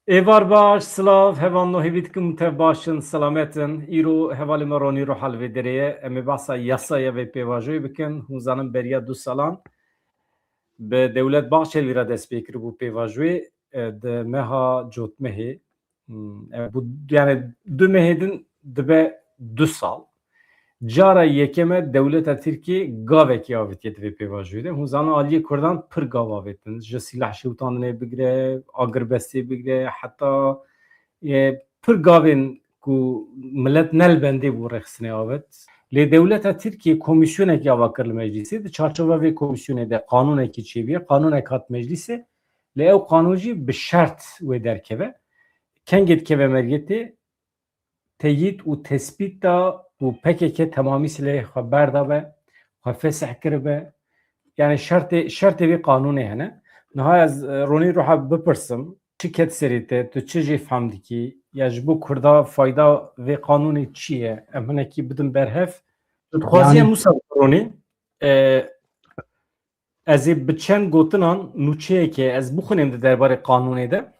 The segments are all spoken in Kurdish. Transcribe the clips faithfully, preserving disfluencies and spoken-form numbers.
Êvar baş, silav, hevalno, hêvî dikim tev baş in, selamet in. Îro hevalê me Ronî Ruhal vê derê ye. Em ê behsa yasaya vê pêvajoyê bikin. Hûn zanin beriya du salan bi Dewlet Bahçelî re dest pê kiribû pêvajoyê, e, di meha Cotmehê. Hmm, e, bu, yani du mehê din dibe du sal. Cara yekeme dewleta Tirkiyê gavekî avêtiye di vê pêvajoyê de. Hûn zanin aliyê Kurdan pir gav avêtin. Ji sîlah şewitandinê bigire, agirbestê bigire, heta, e, pir gavên ku milet ne li bendê bû rêxistinê avêt. Lê dewleta Tirkiyê komîsyonekî ava kir li meclîsê. Di çarçova vê komîsyonê de qanûnekî çêbûye. Qanûnek hat meclîsê. Lê ew qanûn jî bi şert wê derkeve. Kengê dikeve mergetê, teyîd û tespîta ku P K K temamî silehê xwe berdabe, xwe fesih kiribe. Yani şertê, şertê vê qanûnê hene. Niha ez, e, Ronî Ruha bipirsim, çi ket serê te, tu çi jê fehm dikî? Ya ji bo Kurda fayda vê qanûnê çi ye? Em hinekî bidin berhev. Tu dixwazî Yani em wisa Ronî, e, Ez ê bi çend gotinan nûçeyekê ez bixwînim di derbarê qanûnê de.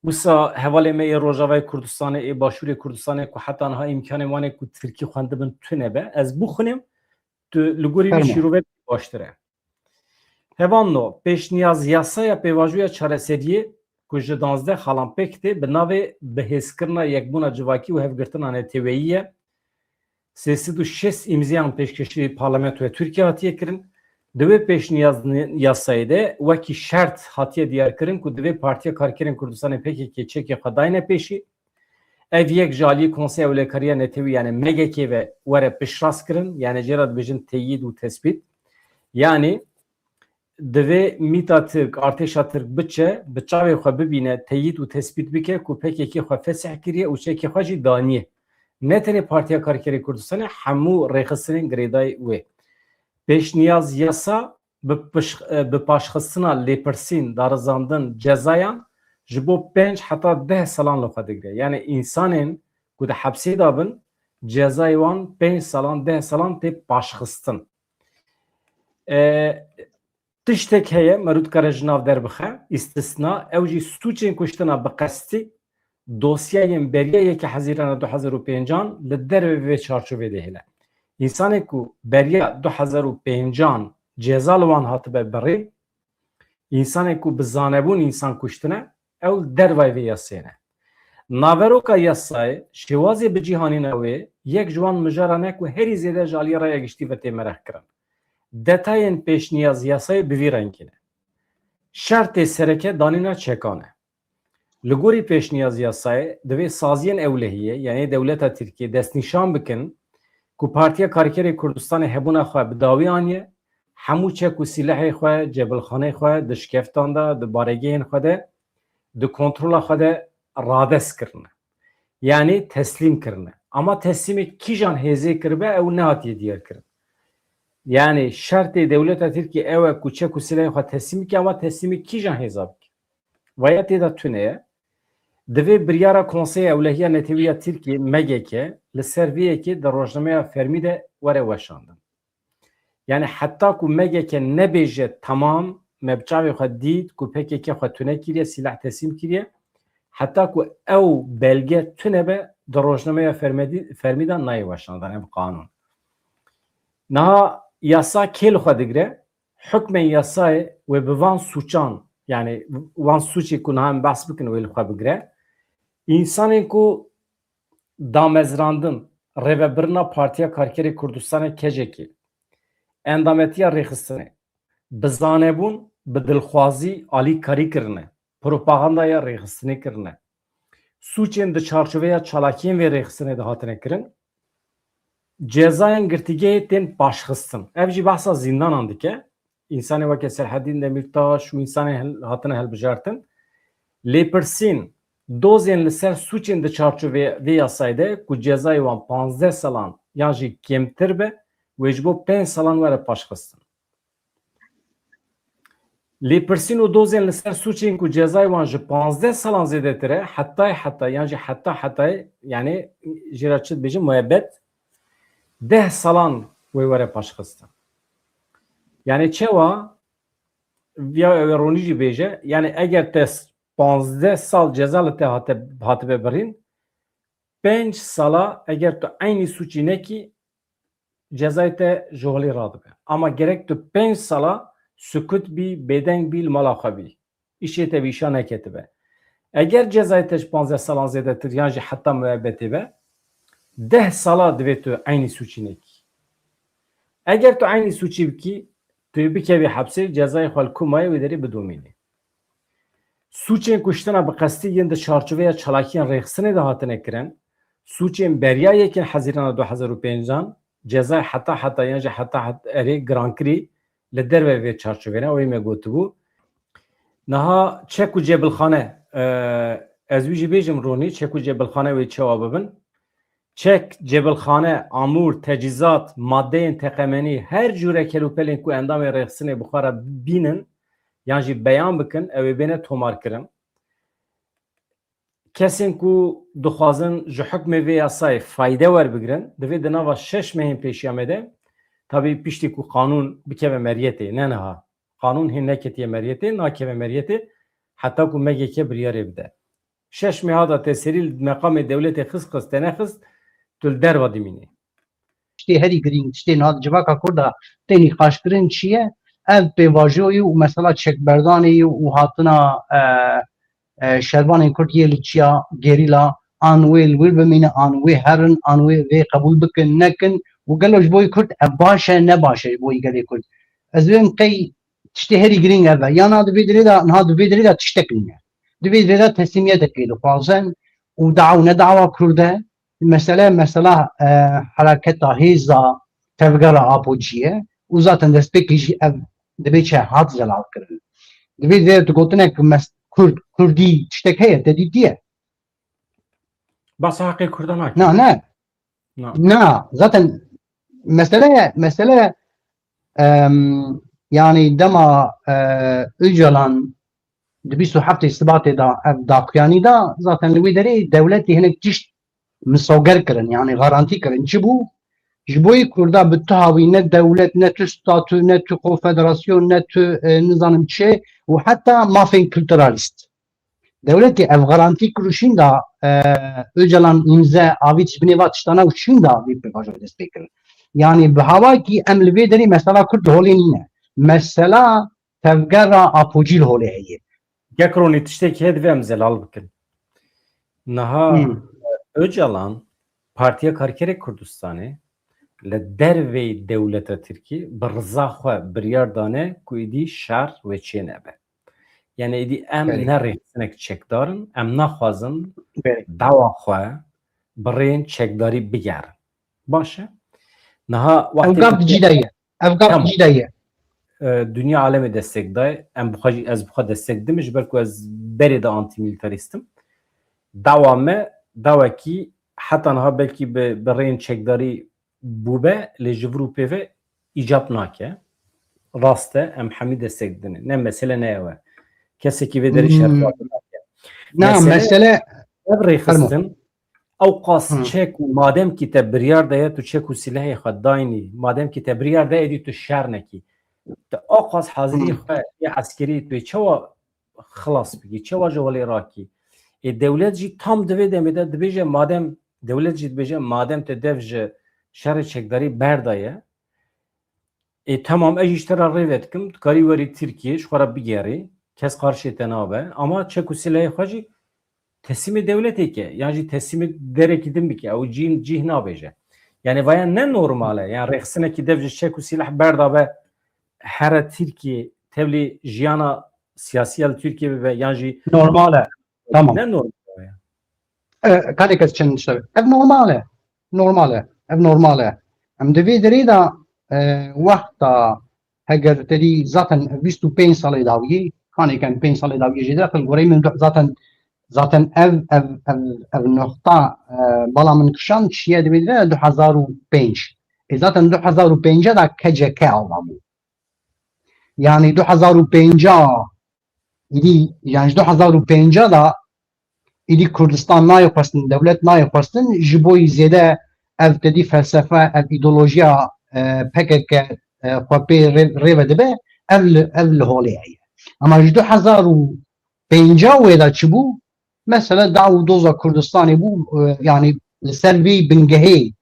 Wisa hevalê me yê Rojavayê Kurdistanê, ê Başûrê Kurdistanê ku heta niha îmkanê wan ê ku tirkî xwendibin tune be, ez bixwînim, tu li gorî vî Fermo. şîrovê baştir e. Hevalno, pêşniyaz yasaya pêvajoya çareseriyê ku ji danzdeh xalan pêk tê, bi navê bihêzkirina yekbûna civakî û hevgirtina neteweyî ye. Sê sed û şêst îmzeyan pêşkêşî Parlamentoya Tirkiye hatiye kirin. Di wê pêşniyaz yasayê de wekî şert hatiye diyarkirin ku divê Partiya Karkerên Kurdistanê P K K çekê xwe dayne pêşî. Ev yek ji aliyê Konseya Ewlekariya Netewî, yani M G K ve were piştrast kirin, yani jê re dibêjin teyîd û tespît. Yani divê mîta Tirk, artêşa Tirk biçe, bi çavê xwe bibîne, teyîd û tespît bike ku P K K xwe fesih kiriye û çekê xwe jî daniye. Ne tenê Partiya Karkerê Kurdistanê, hemû rêxistinên girêdayî wê. Pêşniyaz yasa bi piş-, e, bi paşxistina lêpirsîn, darizandin, cezayan ji bo pênc heta deh salan li xwe digire. Yani însanên ku di hepsê de bin, cezayê wan pênc salan, deh salan tê paşxistin. E, tiştek heye, merû dikare ji nav derbixe, îstisna, ew jî sûcên kuştina bi qestî, dosyayên beriya yekê Hezîrana du hezar û pêncan li derve vê çarçovê de hêle. Însanê ku beriya du hezar û pêncan ceza li wan hatibe birîn, însanê ku bi zanebûn însan kuştine, ew li dervayê vê yasê ne. Naveroka yasayê, şêwazê bicîhanîna wê, yek ji wan mijaran e ku herî zêde ji aliyê raya giştî ve tê merexkirin. Detayên pêşniyaz yasayê bi vî rengî ne. Şertê sereke danîna çekan e. Li gorî pêşniyaz yasayê, divê saziyên ewlehiyê, yanî dewleta Tirkiyê, destnîşan bikin ku Partiya Karkerê Kurdistanê hebûna xwe bi dawî aniye, hemû çek û sîlehê xwe, cebilxanê xwe di şikeftan de, di baregehên xwe de, di kontrola xwe de radest kirine. Yanî teslîm kirine. Ama teslîmê kîjan hêzê kiribe, ew nehatiye diyar kirin. Yanî şertê dewleta Tirkiyê ew e ku çek û sîlehê xwe teslîm bike, ama teslîmê kîjan hêza bike? Vaya tê de tune ye. Divê biryara Konseya Ewlehiya Netewî ya Tirkiyê, M G K, li ser vê yekê di rojnameya fermî de were weşandin. Yani heta ku M G K nebêje, temam, me bi çavê xwe dît ku P K K xwe tune kiriye, sîleh teslîm kiriye, heta ku ew belge tune be, di rojnameya fermedî-, fermî de nayê weşandin ev qanûn. Niha yasa kê li xwe digire? Hukmên yasayê wê bi van sûçan, yani van sûcê ku niha em behs bikin, wê li xwe bigire. Însanên ku damezrandin, rêvebirina Partiya Karkerê Kurdistanê, K C K, endametiya rêxistinê, bi zanebûn, bi dilxwazî alîkarî kirine, propagandaya rêxistinê kirine, sûcên di çarçoveya çalakiyên vê rêxistinê de hatine kirin, cezayên girtîgehê tên paşxistin. Ev jî behsa zîndanan dike. Însanê weke Serhedîn Demîrtaş û însanên hel-, hatine hilbijartin. Lêpirsîn, dozên li ser sûcên di çarçovê vê yasayê de ku cezayê wan panzdeh salan yan jî kêmtir be, wê ji bo pênc salan were paşxistin. Lêpirsîn û dozên li ser sûcên ku cezayê wan ji panzdeh salan zêdetir e, hetayê heta yan jî heta hetayê, yani jê re çi dibêjin, muebbet, deh salan wê were paşxistin. Yani çawa, ya ew ê Ronî jî bêje, yani eger te s-, panzdeh sal ceza li te hate, hatibe birîn, pênc sala eger tu eynî sûcî nekî, cezayê te ji holê radibe. Ama gerek tu pênc sala sukut bî, bêdeng bî, li mala xwe bî. Îşê te vîşa neketibe. Eger cezayê te ji panzdeh salan zêdetir yan jî heta muebbetê be, deh sala divê tu eynî sûcî nekî. Eger tu eynî sûcî bikî, tu bikevî hepsê, cezayê xwe li ku maye wê derê bidomînî. Sûcên kuştina bi qestî yên di çarçoveya çalakiyên rêxistinê de hatine kirin, sûcên beriya yekên Hezîrana du hezar û pêncan, cezayê heta heta yan jî heta het-, erê girankirî li derve vê çarçovê ne, wê me gotibû. Niha çek û cebilxane, e, ez wî jî bêjim Ronî, çek û cebilxane wê çawa bibin? Çek, cebilxane, amûr, tecîzat, madeyên teqemenî, her cûre kelûpelên ku endamên rêxistinê bi xwe re bînin yan jî beyan bikin, ew ê bêne tomarkirin. Kesên ku dixwazin ji hukmê vê yasayê fayde werbigrin, divê di nava şeş mehên pêşiya me de, tabî piştî ku qanûn bikeve meriyetê, ne niha. Qanûn hê neketiye meriyetê, nakeve meriyetê, heta ku M G K biryarê bide. Şeş meha da te serî li meqamê dewletê xist, xist, te nexist, tu li derva dimînî. Tiştê herî girîng, tiştê niha di civaka Kurda tê nîqaşkirin çi ye? Ev pêvajoyê û mesela çekberdanê ye û hatina, e, e, şervanên Kurd yê li çiya gerîla, an wê li wir bimîne, an wê herin, an wê vê qebûl bikin, nekin û gelo ji bo yê Kurd ev baş e, ne baş e ji bo yê gelê Kurd. Ez dibêm qey tiştê herî girîng ev e. Yana di vê derê de, niha di vê derê de tiştek nîne. Di vê derê de teslîmiyetekê dixwazin û dawa ne dawa Kurd e. Mesele, mesela, e, hereketa hêza tevgera Apocî ye û zaten destpêkê jî ev dibê çi hat zelal kirin. Di vê derê tu gotinek mes-, Kurd, Kurdî tiştek heye, te dîtiye? Basa heqê Kurda nake. Na, ne. Na. Na, zaten mesele, mesele, em, yani dema, e, Öcalan di bîst û heftê Sibatê de ev daxuyanî da, zaten li wê derê dewletê hinek tişt misoger kirin, yani garantî kirin. Çi bû? Ji bo yê Kurda bi tu hawî ne dewlet, ne tu statû, ne tu konfederasyon, ne tu, e, nizanim çi û heta mafên kulturalîst. Dewletê ev garantî kir û şînda, e, Öcalan îmze avît ji binê va tiştana û şînda vî pêvajoyê dest pê kir. Yani bi hawakî em li vê derê mesela Kurd holê nîne. Mesela tevgera Apocî li holê heye. Kek Ronî, tiştekî heye divê em zelal bikin. Niha, hmm, Öcalan Partiya Karkerê Kurdistanê li derveyî dewleta Tirkî bi riza xwe biryar dane ku êdî şer wê çê nebe. Yani êdî em, belê, ne rêxisinek çekdar in, em naxwazin, belê, dawa xwe bi rêyên çekdarî bigerin. Baş e. Niha ev wextê gav ku cî de ye. Ev gav, tamam, cî de ye. E, dinya alemê destek daye. Em bi xwe jî, ez bi xwe destek didim, ji ber ku ez berê de antîmîlîtarîst im. Dawa me, dawekî heta niha belkî bi, bi rêyên çekdarî bûbe, lê ji vir û pê ve îcab nake. Rast e, em hemî destek didin. Ne mesele ne ew e. Kesekî vê derê, hmm, şerxwazî nake. Na, mesele, mesele ev rêxistin, ew qas, hmm, çek û madem kî te biryar daye, tu çek û silehê xwe daynî, madem kî te biryar daye, êdî tu şer nekî. Tu ew qas hazirî, hmm, xwe yê eskerî tu yê çawa xilas bikî, çawa ji holê rakî? Ê, dewlet jî tam di vê demê de dibêje, madem, dewlet jî dibêje, madem te dev ji şerê çekdarî berdaye, ê, temam, ez jî ji te re rê vedikim, tu karî werî Tirkiyê, ji xwe re bigerî, kes qarşê te nabe, ama çek û silehê xwe jî teslîmê dewletê ke, yan jî teslîmê derekî din bike, ew cîh, cîh nabêje. Yani vaya ne normal e, yani rêxistinekî dev ji çek û sîleh berdabe, here Tirkiyê, tevlî jiyana siyasî ya li Tirkiyê bibe, yan jî normal e. Tamam. Ne normal e? E, kalê kes çend tişt e. Ev normal e. Normal e. Ev normal e. Em di vê derê de, e, wexta heger te dî zaten bîst û pênc salê dawiyê, kanê kem pênc salê dawiyê jê direxin, goreyê min du-, zaten, zaten ev, ev, ev, ev noxta, e, bala min kişand çiye di vê derê de du hezar û pênc. E, zaten du hezar û pênc de K C K ava bû. Yani du hezar û pênc, îdî, yani ji du hezar û pênc de îdî Kurdistan nayê xwestin, dewlet nayê xwestin, ji bo yî zêde ev tedî felsefe, ev îdeolojiya, e, P K K, e, xwe pê rê-, rê ve dibe, ev li, ev li holê heye. Ama ji du hezar û pênca wê de çi bû? Mesele daw û doza Kurdistanê bû, e, yanî li ser vî bingehê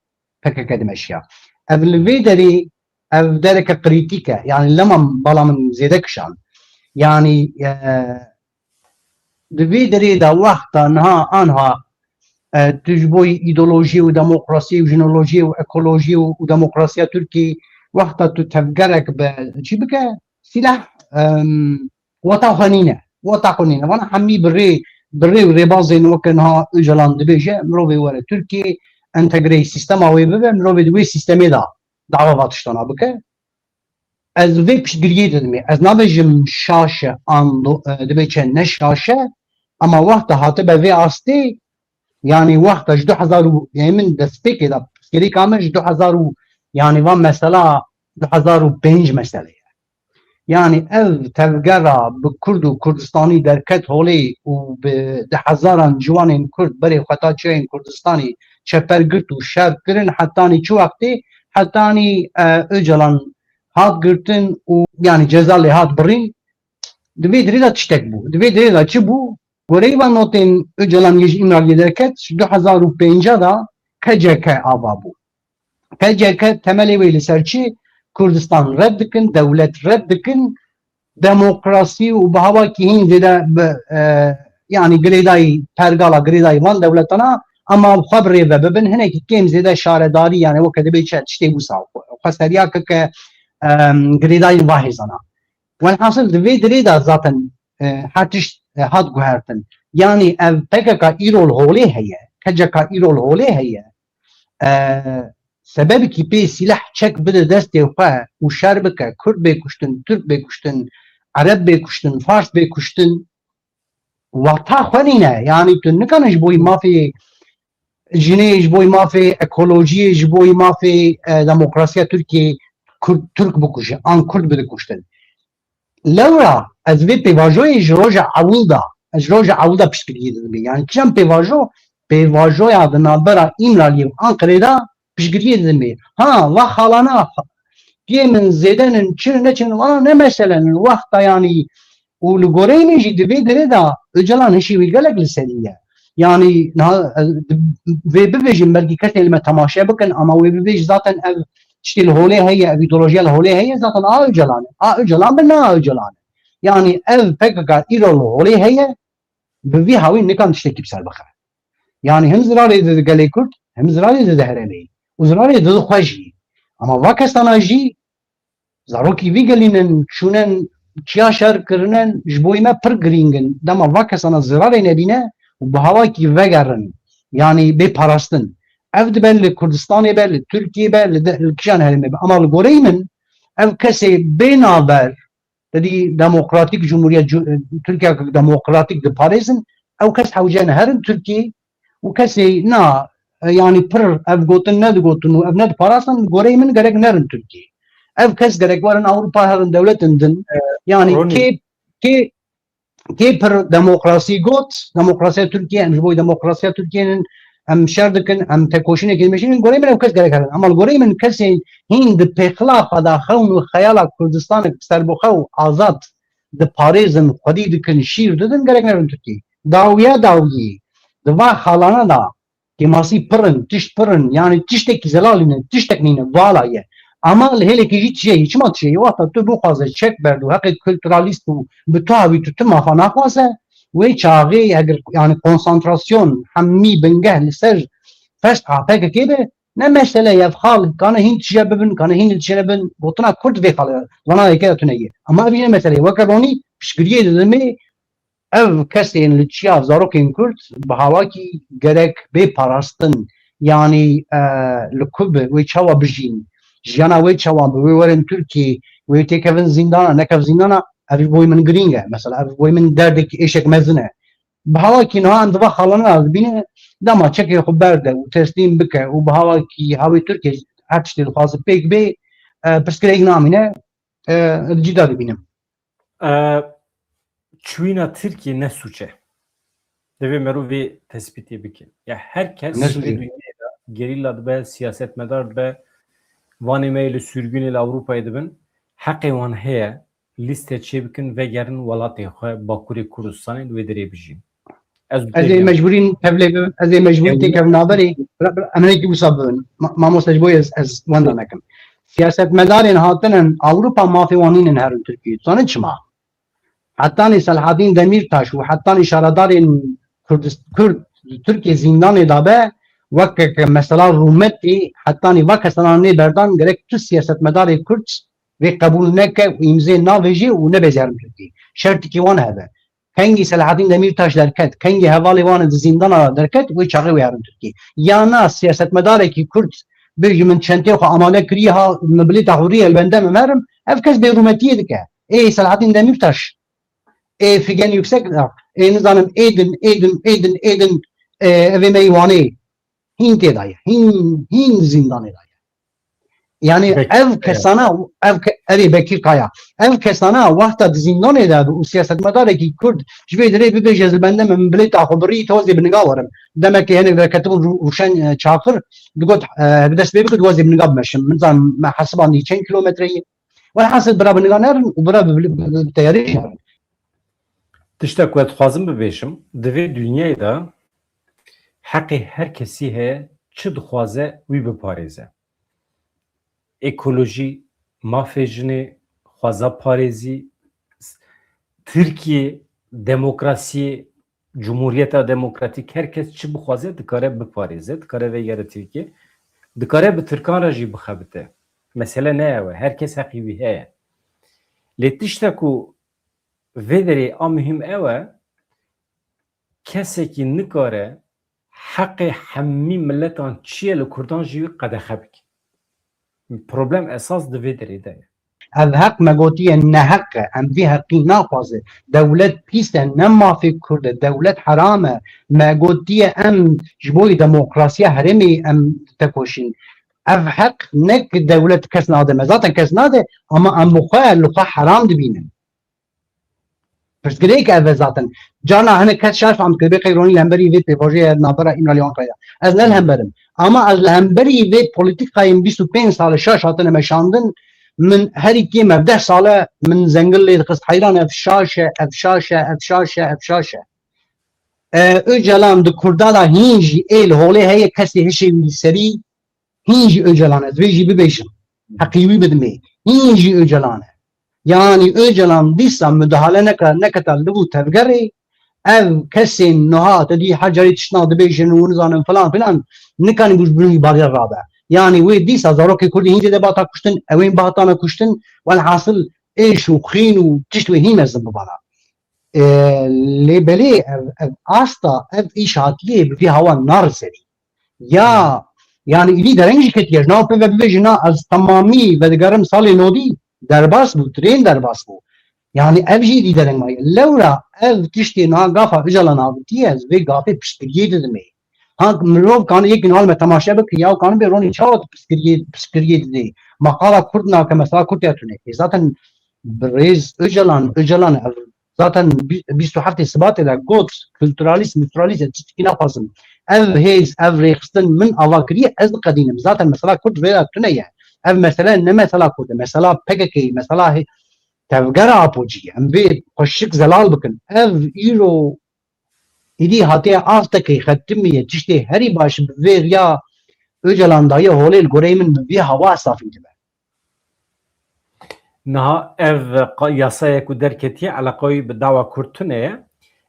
P K K dimeşiya. Ev li vê derê, ev dereke krîtîk e. Yanî lema bala min zêde kişand. Yanî, e, di vê derê de wexta niha anha, e, tu ji bo îdeolojiyê û demokrasiyê û jinolojiyê û ekolojiyê û, û demokrasiya Tirkiyê wexta tu tevgerek bi çi bike? Sîleh, em, weta xwe nîne. Weta xwe nîne. Vana hemî bi rê, bi rê û rêbazên weke niha Ocalan dibêje, mirovê were Tirkiyê, entegreyê sîstema wê bibe, mirovê di wê sîstemê de dawa va tiştana bike. Ez vê piştgiriyê didimê. Ez nabêjim şaş e, an do-, e, dibê çi ne şaş e, ama wexta hatibe vê astê, yanî wexta ji du hezar û, yanî min destpêkê de pirsgirêka min ji du hezar û, yanî van mesela du hezar û pênc mesele ye. Yanî ev tevgera bi Kurd û Kurdistanî derket holê û bi di hezaran ciwanên Kurd berê xwe ta çiyayên Kurdistanî çeper girt û şer kirin, hetanî çi wextê, hetanî, e, Ocalan hat girtin û, yanî, ceza lê hat birîn, di vê dirê de tiştek bû. Di vê dirê de çi bû? Goreyê van notên Ocalan yê ji Îmraliyê derket, ji du hezar û pênc de K C K ava bû. K C K temelê wê li ser çi? Kurdistan red dikin, dewlet red dikin, demokrasî û bi hawakî hîn zêde bi, e, yanî girêdayî pergala girêdayî van dewletana, ama xwe bi rê ve bibin, hinekî kêm zêde şaredarî, yanî weke dibê çi tiştê wisa xwe, xwe seriya ke, ke, em, girêdayî va hêzana. Welhasil di vê dirê de zaten, e, her tişt, e, hat guhertin. Yanî ev P K K îro li holê heye, K C K îro li holê heye. E, sebebekî pê sîleh çek bide destê xwe û şer bike, Kurd bê kuştin, Tirk bê kuştin, Ereb bê kuştin, Fars bê kuştin, wata xwe nîne. Yanî tu nikane ji bo mafê jinê, ji bo mafê ekolojiyê, ji bo mafê, e, demokrasiya Tirkiyê Kurd, Tirk bikuje, an Kurd bide kuştin. Lewra ez vê pêvajoyê ji roja ewil de, ez ji roja ewil de piştgiriyê didimê. Yanî kîjan pêvajo? Pêvajoya di navbera Îmraliyê û Anqerê de piştgiriyê didimê. Ha, va xalana, piyê min zêde nin, çi ne çi nin, vana ne mesele nin. Wexta yanî û li goreyê min jî di vê derê de Ocalan hişê wî gelek li serî ye. Yanî niha, e, vê bibêjin, belkî kesên li me temaşe bikin, ama wê bibêj zaten ev tiştê li holê heye, ev îdeolojiya li holê heye, zaten a Ocalan e. A Ocalan be, ne a Ocalan e. Yanî ev P K K îro li holê heye, bi vî hawî nikan tiştekî bi ser bixe. Yanî him zirarê dide gelê Kurd, him zirarê dide herêmê. Û zirarê dide xwe jî. Ama va kesana jî zarokî vî gelî nin, çûnen çiya şer kirinen, ji bo me pir girîng in. Dema va kesana zirarê nebîne û bi hawakî vegerin, yanî bê parastin. Ev dibe li Kurdistanê be, li Tirkiyê be, li de, li kîjan herêmê be. Ama li goreyê min, ev kesê bê navber, te dî demokratîk cumhuriyet, cu-, Tirkiye demokratîk diparêzin, ew kes hewce ne herin Tirkiyê û kesê na, e, yanî pir ev gotin nedigotin û ev nediparasin, goreyê min gerek nerin Tirkiyê. Ev kes gerek werin Ewropa, herin dewletin din. Yanî Ronî. kê, kê, kê pir demokrasî got, demokrasiya Tirkiyê, em ji bo demokrasiya Tirkiyê nin, em şer dikin, em tekoşînekê dimeşînin, goreyê min ew kes gerek herin. Ama li goreyê min kesên hîn di pêxila xwe de xewn û xeyala Kurdistanek serbixwe û azad diparêzin, xwedî dikin, şîr didin, gerek nerin Tirkiyê. Dawiya dawiyê, di va xalana de kêmasî pir in, tişt pir in, yanî tiştekî zelal nîne, tiştek nîne, vala ye. Ama li hêlekê jî tije ye. Çima tije ye? Wexta tu bixwaze çek berd û heqê kulturalîst û bi tu hawî tu, tu mafa naxwaze, wê çaxê eger, yanî konsantrasyon, hemî bingeh li ser fest A P K K be, ne mesele ye, ev xal, kane hîn tije bibin, kane hîn tije nebin, gotina Kurd vê xalê, vana yeke de tune ye. Ama ev jî ne mesele ye. Weke Ronî piştgiriyê didimê, ev kesên li çiya zarokên Kurd bi hawakî gerek bê parastin, yanî, e, li ku bi, wê çawa bijîn, jiyana wê çawa bi, wê werin Tirkiyê, wê têkevin zîndana, nekev zîndana, ev ji bo min girîng e. Mesela ev ji bo min derdekî êşek mezin e. Bi hawakî niha em diva xalana dibîne, dema çekê xwe berde û teslîm bike û bi hawakî hawê Tirkiyê her tiştê dixwaze pêk bê, e, pirsgirêk namîne, e, li cî de dibînim. E, çûyîna Tirkiyê ne sûc e. Divê mero vê tespîtê bike. Ya her kes Ne li sûc e. Dinyayê de gerîla dibe, siyasetmedar dibe, vanê me yê li sürgünê li Ewropayê dibin, heqê wan heye. lîste çêbikin, vegerin welatê xwe, Bakurê Kurdistanê, li wê derê bijîn. Ez Ez ê mecbûrî tevlê bibim, ez ê mecbûrî têkevim naberê. Em hinekî wisa bibin. Ma- Mamoste, ji bo ez, ez wenda nekim. Siyasetmedarên hatinin Ewropa mafê wan nînin herin Tirkiyê. Zanin çima? Hetanî Selahaddin Demirtaş û hetanî şaredarên Kurdist-, Kurd li Tirkiyê zîndanê dabe, weke ke mesela rûmetî, hetanî va kesana nê berdan, gerek tu siyasetmedarê Kurd vê qebûl neke û îmzê navêjê û nebêjê herin Tirkiyê. Şertikî wan hebe. Kengî Selahaddin Demirtaş derket, kengî hevalê wan di zîndana derket, wê çaxê wê herin Tirkiyê. Ya na siyasetmedarekî Kurd bêjî min çentê xwe amade kiriye ha, min bilêta hurriyê li bendem em herim, ev kes bêrûmetiyê dike. Ê Selahaddin Demirtaş, ê Figen Yüksekdağ, ê nizanim ê din, ê din, ê din, ê din, ê, ev ê me yî Wanê. Hîn tê de ye. Hîn, hîn zîndanê de ye. Yani Bek- ev kesana, ev ke- erê Bekir Kaya. Ev kesana wexta di zîndanê de bi û siyasetmedarekî Kurd ji vê derê bibêje ez li bendem min bilêta xwe birî, tozê bi niga werim. Demekê hinek derketibûn Rû- Rûşen, e, Çakir digot, e, bi dest pê bikit wazê bi niga bimeşim. Min zan me hesibandî çend kilometre ye. Welhasil bira bi niga nerin û bira bi, bi, bi, bi teyarê jî nerin. Tiştek ku ez dixwazim bibêjim, di vê dinyayê de heqê her kesî heye çi dixwaze wî biparêze. Ekolojî, mafê jinê, xweza parêzî, Tirkiye, demokrasiyê, cumhuriyeta demokratîk, her kes çi bixwaze dikare biparêze, dikare vegere Tirkiye, dikare bi Tirkan re jî bixebite. Mesele ne ew e, her kes heqî wî heye. Lê tişte ku vê derê a muhîm ew e, kesekî nikare heqê hemî miletan çi ye li Kurdan jî wî qedexe bike. Problem esas di vê derê de ye. Ev heq me gotiye neheq e. Em vî heqî naxwaze. Dewlet pîs e, ne mafê Kurd e. Dewlet heram e. Me gotiye em ji bo demokrasiya herêmê em tekoşîn. Ev heq ne ki dewlet kes nade me. Zaten kes nade ama em bi xwe li xwe heram dibînin. Pirsgirêk ev e zaten. Carna hinek kes şaş fam dikirin, bê qey ronî li hemberî vê pêvajoya navbera Îmralî Ankaraya. Ez ne li hember im. Ama ez li hemberî vê polîtîkayên bîst û pênc sale şaş hatine meşandin, min herî kêm ev deh sale min zengil lê dixist heyran, ev şaş e, ev şaş e, ev şaş e, ev şaş e. E, Ocalan di Kurda da hîn jî ê li holê heye kesê hişê wî li serî, hîn jî Ocalan e, divê jî bibêjim. Heqî wî bidimê. Hîn jî Ocalan e. Yanî Ocalan dîsa mudahale neka, neketa li û tevgerê, ev kesên nuha te dî her carî tiştna dibêjin û nizanin filan filan, nikanî bû ji bin wî barî rabe. Yanî wê dîsa zarokê Kurdî hîn zêde bata kuştin, ew ên bahatana kuştin, welhasil êş û xîn û tişt wê hîn mezin bibana. E, lê belê ev, ev asta, ev îş hatiye bi vî hawa nariserî. Ya, yani îdî dereng jî ketiye. Ji nav pê ve bibêjin, na, ez temamî vedigerim salê nodî derbas bû, tirên derbas bû. Yani ev jî îdî dereng maye. Lewra ev tiştê niha gafa Ocalan avitiye, ez vê gafê piştgiriyê didimê. Ha, mirov kanî yekî niha me temaşe bike, ya kanî bê ronî çawa tu piştgiriyê, piştgiriyê didê. Maqala Kurd nake, mesela Kurd ya tune. E, zaten birêz Ocalan, Ocalan ev zaten bî-, bîst û heftê Sibatê de got, kulturalîst, multuralîst, ez tiştekî naxwazim. Ev hêz, ev rêxistin min ava kiriye, ez diqedînim. Zaten mesela Kurd vê de tune ye. Ev mesele ne mesela Kurd e, mesela P K K, mesela hê-, tevgera Apocî ye. Em vê xweşik zelal bikin. Ev îro îdî hatiye astekê xetimiye, tiştê herî baş bi vê riya Ocalan daye holê, li goreyê min bi vî hawa safî dibe. Niha ev qa-, yasaya ku derketiye eleqa wî bi dawa Kurd tune ye.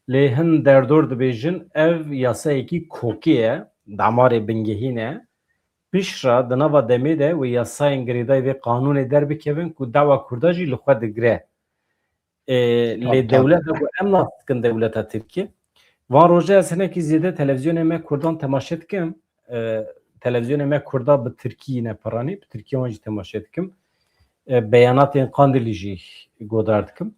Lê hin derdor dibêjin ev yasayekî kokê ye, damarê bingehîn e. Piştre di nava demê de wê yasayên girêdayî vê qanûnê derbikevin ku dawa Kurda jî li xwe digire. E, lê dewleta ku em nas dikin dewleta Tirkî. Van roja ez hinekî zêde televîzyonê me Kurdan temaşe dikim. E, televîzyonê me Kurda bi Tirkî yîne piranî, bi Tirkî wan jî temaşe dikim. E, beyanatên Qandilî jî godar dikim.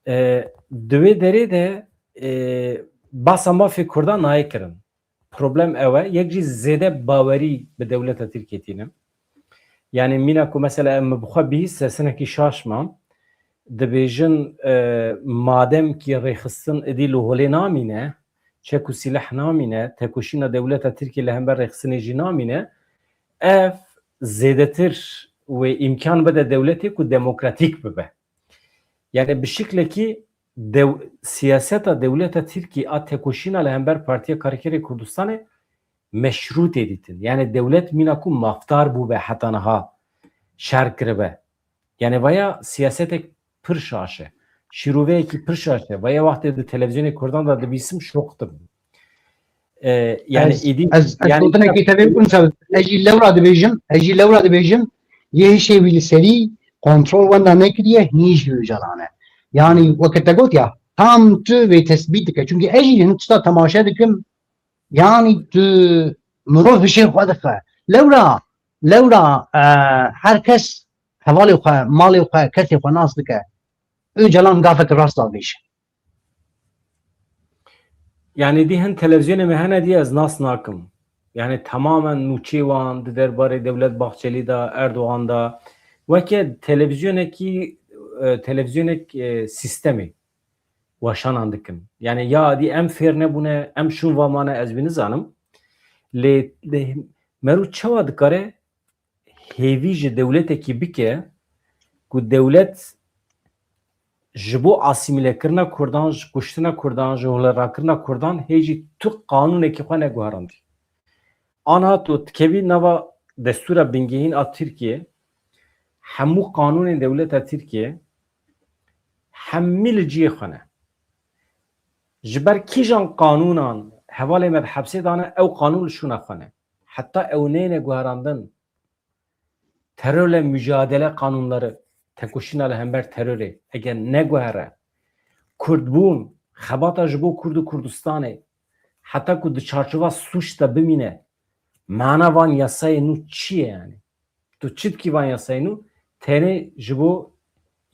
E, di wê derê de, e, basa mafê Kurdan nayê kirin. Problem ew e, yek jî zêde bawerî bi dewleta Tirkiyê tînim. Yani mîna ku mesela em bi xwe bihîst, ez hinekî şaş mam. Dibêjin, e, madem ki rêxistin idî li holê namîne, çek û sîleh namîne, tekoşîna dewleta Tirkiyê li hember rêxistinê jî namîne, ev zêdetir wê îmkan bide dewletê ku demokratîk bibe. Yani bi şiklekî dew, siyaseta dewleta Tirkî a tekoşîna li hember Partiya Karkerê Kurdistanê meşrû tê dîtin. Yani dewlet mîna ku mafdar bûbe heta niha şer kiribe. Yani vaya siyasetek pir şaş e. Şîroveyekî pir şaş e. Vaya wextê di televîzyonê Kurdan de dibîsim şok dibim. E, yani Ez, êdî, ez, ez yani gotinekî tevê bikim, ez jî lewra dibêjim, ez jî lewra dibêjim, yê hişê wî li serî kontrol wenda nekiriye, hîn jî Ocalan e. Yani weke te got ya, tam tu vê tesbît dike. Çünkü ez jî hin tişta temaşe dikim, yani tu mirov hişê xwe dixe. Lewra, lewra, e, her kes hevalê xwe, malê xwe, kesê xwe nas dike. Ocalan gafek rast davêje. Yani dî hin televîzyonê me hene dî ez nas nakim. Yani tamamen nûçê wan di derbarê Dewlet Bahçelî de, Erdogan de, weke televîzyonekî, e, televîzyonek, e, sîstemê weşanan dikin. Yani ya dî em fêr nebûne, em şûn va mane, ez wî nizanim. Lê, lê merû çawa dikare hêvî ji dewletekî bike ku dewlet ji bo asîmîlekirina Kurdan, ji kuştina Kurdan, ji holerakirina Kurdan hê jî tu qanûnekî xwe neguherandî. Ana tu dikevî nava destûra bingehîn a Tirkiyê, hemû qanûnên dewleta Tirkiyê hemî li cihê xwe ne. Ji ber kîjan qanûnan hevalê me di hepsê de ne, ew qanûn li şûna xwe ne. Heta ew neyne guherandin, terörle mücadele kanunları, tekoşîna li hember terorê, eger neguhere, Kurdbûn, xebata ji bo Kurd û Kurdistanê, heta ku di çarçova sûç de bimîne, mana van yasayê nû çi ye yani? Tu çi dikî van yasayê nû? Tenê ji bo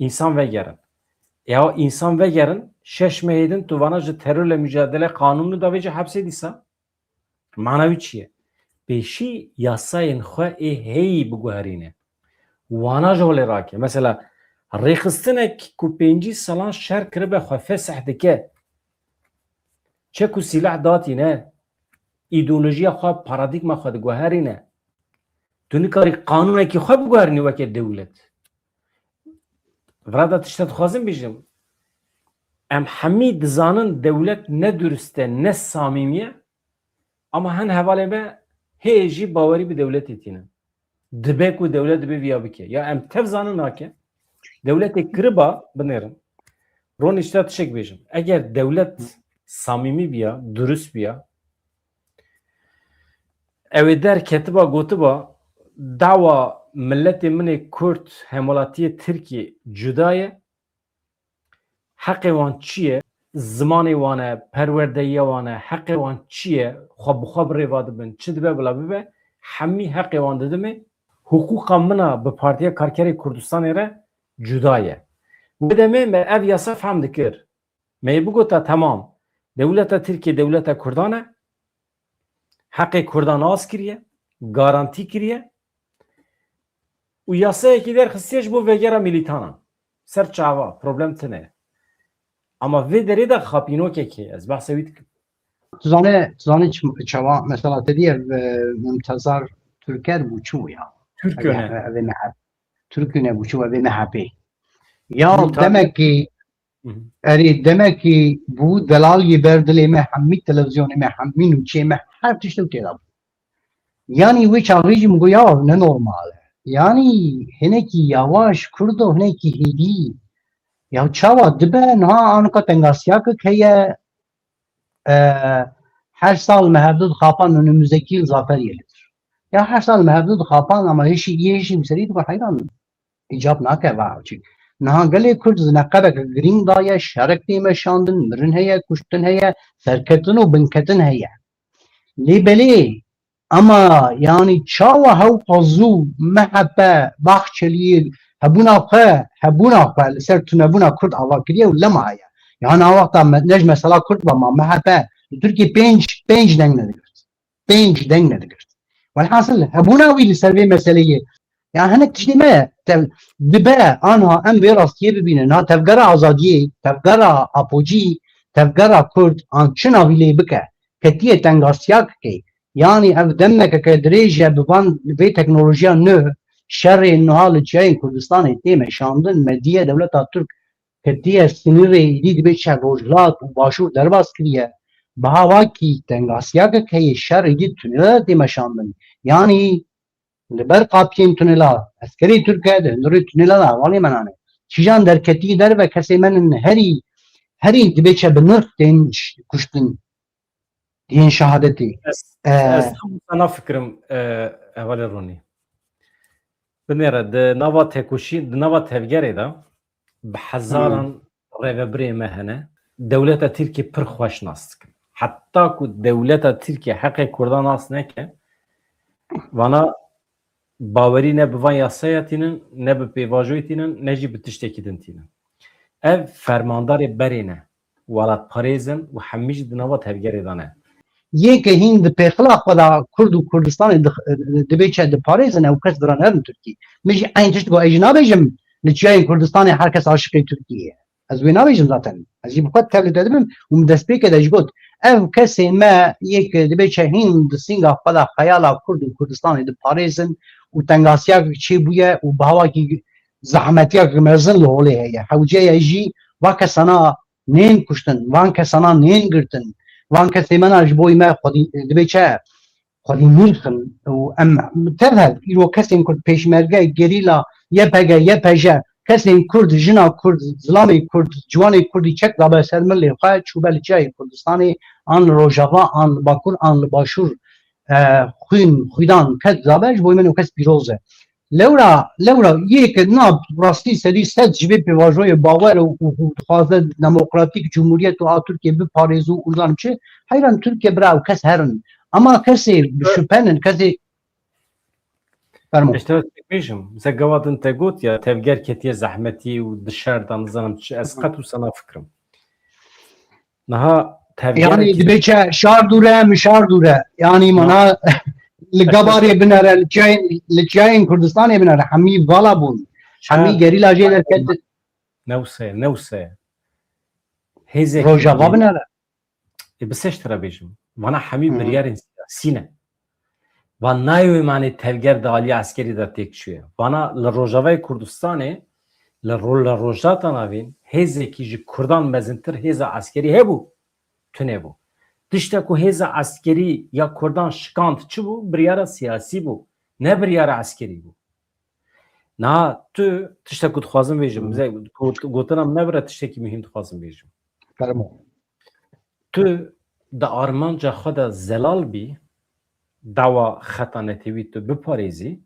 însan vegerin. Ya însan vegerin, şeş mehê din tu vana ji terorle mücadele kanunû davêje hepsê dîsa. Mana wî çi ye? Pêşî yasayên xwe ê heyî biguherîne. Wana ji holê rake. Mesela, rêxistinek ku pêncî salan şer kiribe xwe fesih dike. Çek û sîlah datîne, îdeolojiya xwe, paradîgma xwe diguherîne. Tu nikarî qanûnekî xwe biguherînî weke dewlet. Vira de tişta dixwazim bêjim. Em hemî dizanin dewlet ne durist e, ne samîmî ye. Ama hin hevalê me hê jî bawerî bi dewletê tînin. Dibe ku dewlet dibe viya bike. Ya em tev zanin nake. Dewletê kiriba binêrin. Ronî ji te tişek bêjim. Eger dewlet samîmî biya, durist biya, ew ê derketiba gotiba, dawa miletê min ê Kurd, hemwelatiyê Tirkiyê cuda ye. Heqê wan çi ye? Zimanê wan e, perwerdeyiya wan e, heqê wan çi ye? Xwe bi xwe bi rêva dibin. Çi dibe bila bibe, hemî heqê wan didimê. Hiqûqa min a bi Partiya Karkerê Kurdistanê re cuda ye. Wê demê me ev yasa fehm dikir. Me yê bigota, temam. Dewleta Tirkiyê dewleta Kurdan e. Heqê Kurdan nas kiriye, garantî kiriye. Û yasayekî derxistiye ji bo vegera milîtanan. Ser çava, problem tune ye. Ama vê derê de xapînokekê, ez behsa wî dikim. Tu zane, tu zane çi, çawa, mesela te diye, e, Mumtazar Türker bû, çi bû ya? Türküne. Ev, ev, ev, Türküne bû, çi bû, ev M H P. Ya Mumtazar. Demek ki Hı hı. Erê, demek ki bû delal yê ber dilê me, hemî televîzyonê me, hemî nûçeyê me, her tişt ew tê de bû. Yanî wê çaxê jî min got, ya ne normal e. Yanî hinekî yawaş, Kurdo, hinekî hêdî. Ya çawa dibe, niha anika tengasiyakek heye, e, her sal me hevdu dixapan, önümüzdeki yıl zafer yeridir. Ya her sal me hevdu dixapan, ama hêşî, yê hêşî bi serî dibe, heyran. Îcab nake va çi. Niha gelê Kurd zineqebeke girîng daye, şerek tê meşandin, mirin heye, kuştin heye, serketin û binketin heye. Lê belê, ama yanî çawa hewqa zû M H P, Bahçeliyê hebûna xwe, hebûna xwe li ser tunebûna Kurd ava kiriye û lema heye. Ya na wexta me, ne ji mesela Kurd ba ma M H P li Tirkiyê pênc, pênc deng nedigirt. Pênc deng nedigirt. Welhasil, hebûna wî li ser vê meseleyê, ya hinek tiştê me tev-, dibe, anha em vê rastiyê bibînin. Ha, tevgera azadiyê, tevgera Apocî, tevgera Kurd, an çi navî lê bike, ketiye tengasiyakekê. Yanî ev demekeke dirêj e bi van vê teknolojiya nû, şerê niha li çiyayên Kurdistanê tê meşandin, me diye dewleta Tirk ketiye sinirê, îdî dibê çi Rojhilat û Başûr derbas kiriye. Bi havakî tengasiyakek heye, şer îdî tunela tê meşandin. Yanî li ber qapiyên tunela, eskerê Tirk e, di hundirê tunela de hevalê me nane. Kîjan derketî derve kesê me nin herî, herî dibê çi bi nirx tên ş-, kuştin. Yên şehadetê. Ez, E, ez tam sana fikirim, e, hevalê Ronî. Binêre, di nava tekoşî, di nava tevgerê de bi hezaran rêvebirê me hene. Dewleta Tirkiyê pir xweş nas dikin. Heta ku dewleta Tirkiyê heqê Kurdan nas neke, vana bawerî ne bi van yasaya tînin, ne bi pêvajoyê tînin, ne jî bi tiştekî din tînin. Ev fermandarê berê ne. Welatparêz in û hemî jî di nava tevgerê de ne. Yê ke hîn di pêxila xwe de Kurd û Kurdistanê di, dibê çi diparêzin, ew kes vira nerin Tirkî. Min jî eyn tişt got, ez jî nabêjim li çiyayên Kurdistanê her kes aşiqê Tirkiyê ye. Ez wê nabêjim zaten. Ez jî bi xwe tevlî te dibim û min destpêkê de jî got, ev kesê me yê ke dibê çi hîn di sînga xwe de xeyala Kurd û Kurdistanê diparêzin û tengasiyek çêbûye û bi hawakî zehmetiyek mezin li holê heye. Hewce ye jî va kesana nên kuştin, van kesana nên girtin, van kesê me na ji bo me xwedî dibê çi xwedî nirxin û em tev hev, îro kesên Kurd, pêşmerge, gerîla, Y P G, Y P J, kesên Kurd, jina Kurd, zilamê Kurd, ciwanê Kurdî çek dabe ser milê xwe, çûbe li çiyayê Kurdistanê, an li Rojava, an li Bakur, an li Başûr, e, xwîn, xwîdan kes dabe, ji bo min û kes pîroz e. Lewra, lewra, yê ke na rastî serî sed ji vê pêvajoyê bawer û, û, û dixwaze demokratîk cumhuriyet û a Tirkiye biparêz û, û zanim çi, heyran Tirkiye bira ew kes herin. Ama kesê bi şüphenin, kesê Fermo. Ji te bêjim, mesela gava din te got ya, tevger ketiye zehmetî û di şer de nizanim çi, ez qet wisa nafikirim. Niha tevger Yanî dibê çi şar dûre, mi şar dûre. Yanî mana li gabarê binere, li çiyayên, li çiyayên Kurdistanê binere. Hemî vala bûn. Hemî gerîla jê derket. Newse, newse. Hêzek Rojava binere. Ê, bi se ji te re bêjim. Vana hemî Hı hı. biryarên siyasî ne. Van nayê wê manê tevger di aliyê eskerî de têk çûye. Vana li Rojavayê Kurdistanê, li ro-, li Rojhilata Navîn hêzekî ji Kurdan mezintir hêza eskerî hebû. Tune bû. Tişta ku hêza eskerî ya Kurdan şikand çi bû? Biryara siyasî bû. Ne biryara eskerî bû. Niha tu tişta ku dixwazim bêjim, Hı. bize got-, gotina min nebire tiştekî muhîm dixwazim bêjim. Fermo. Tu di armanca xwe de zelal bî, dawa xeta netewî tu biparêzî,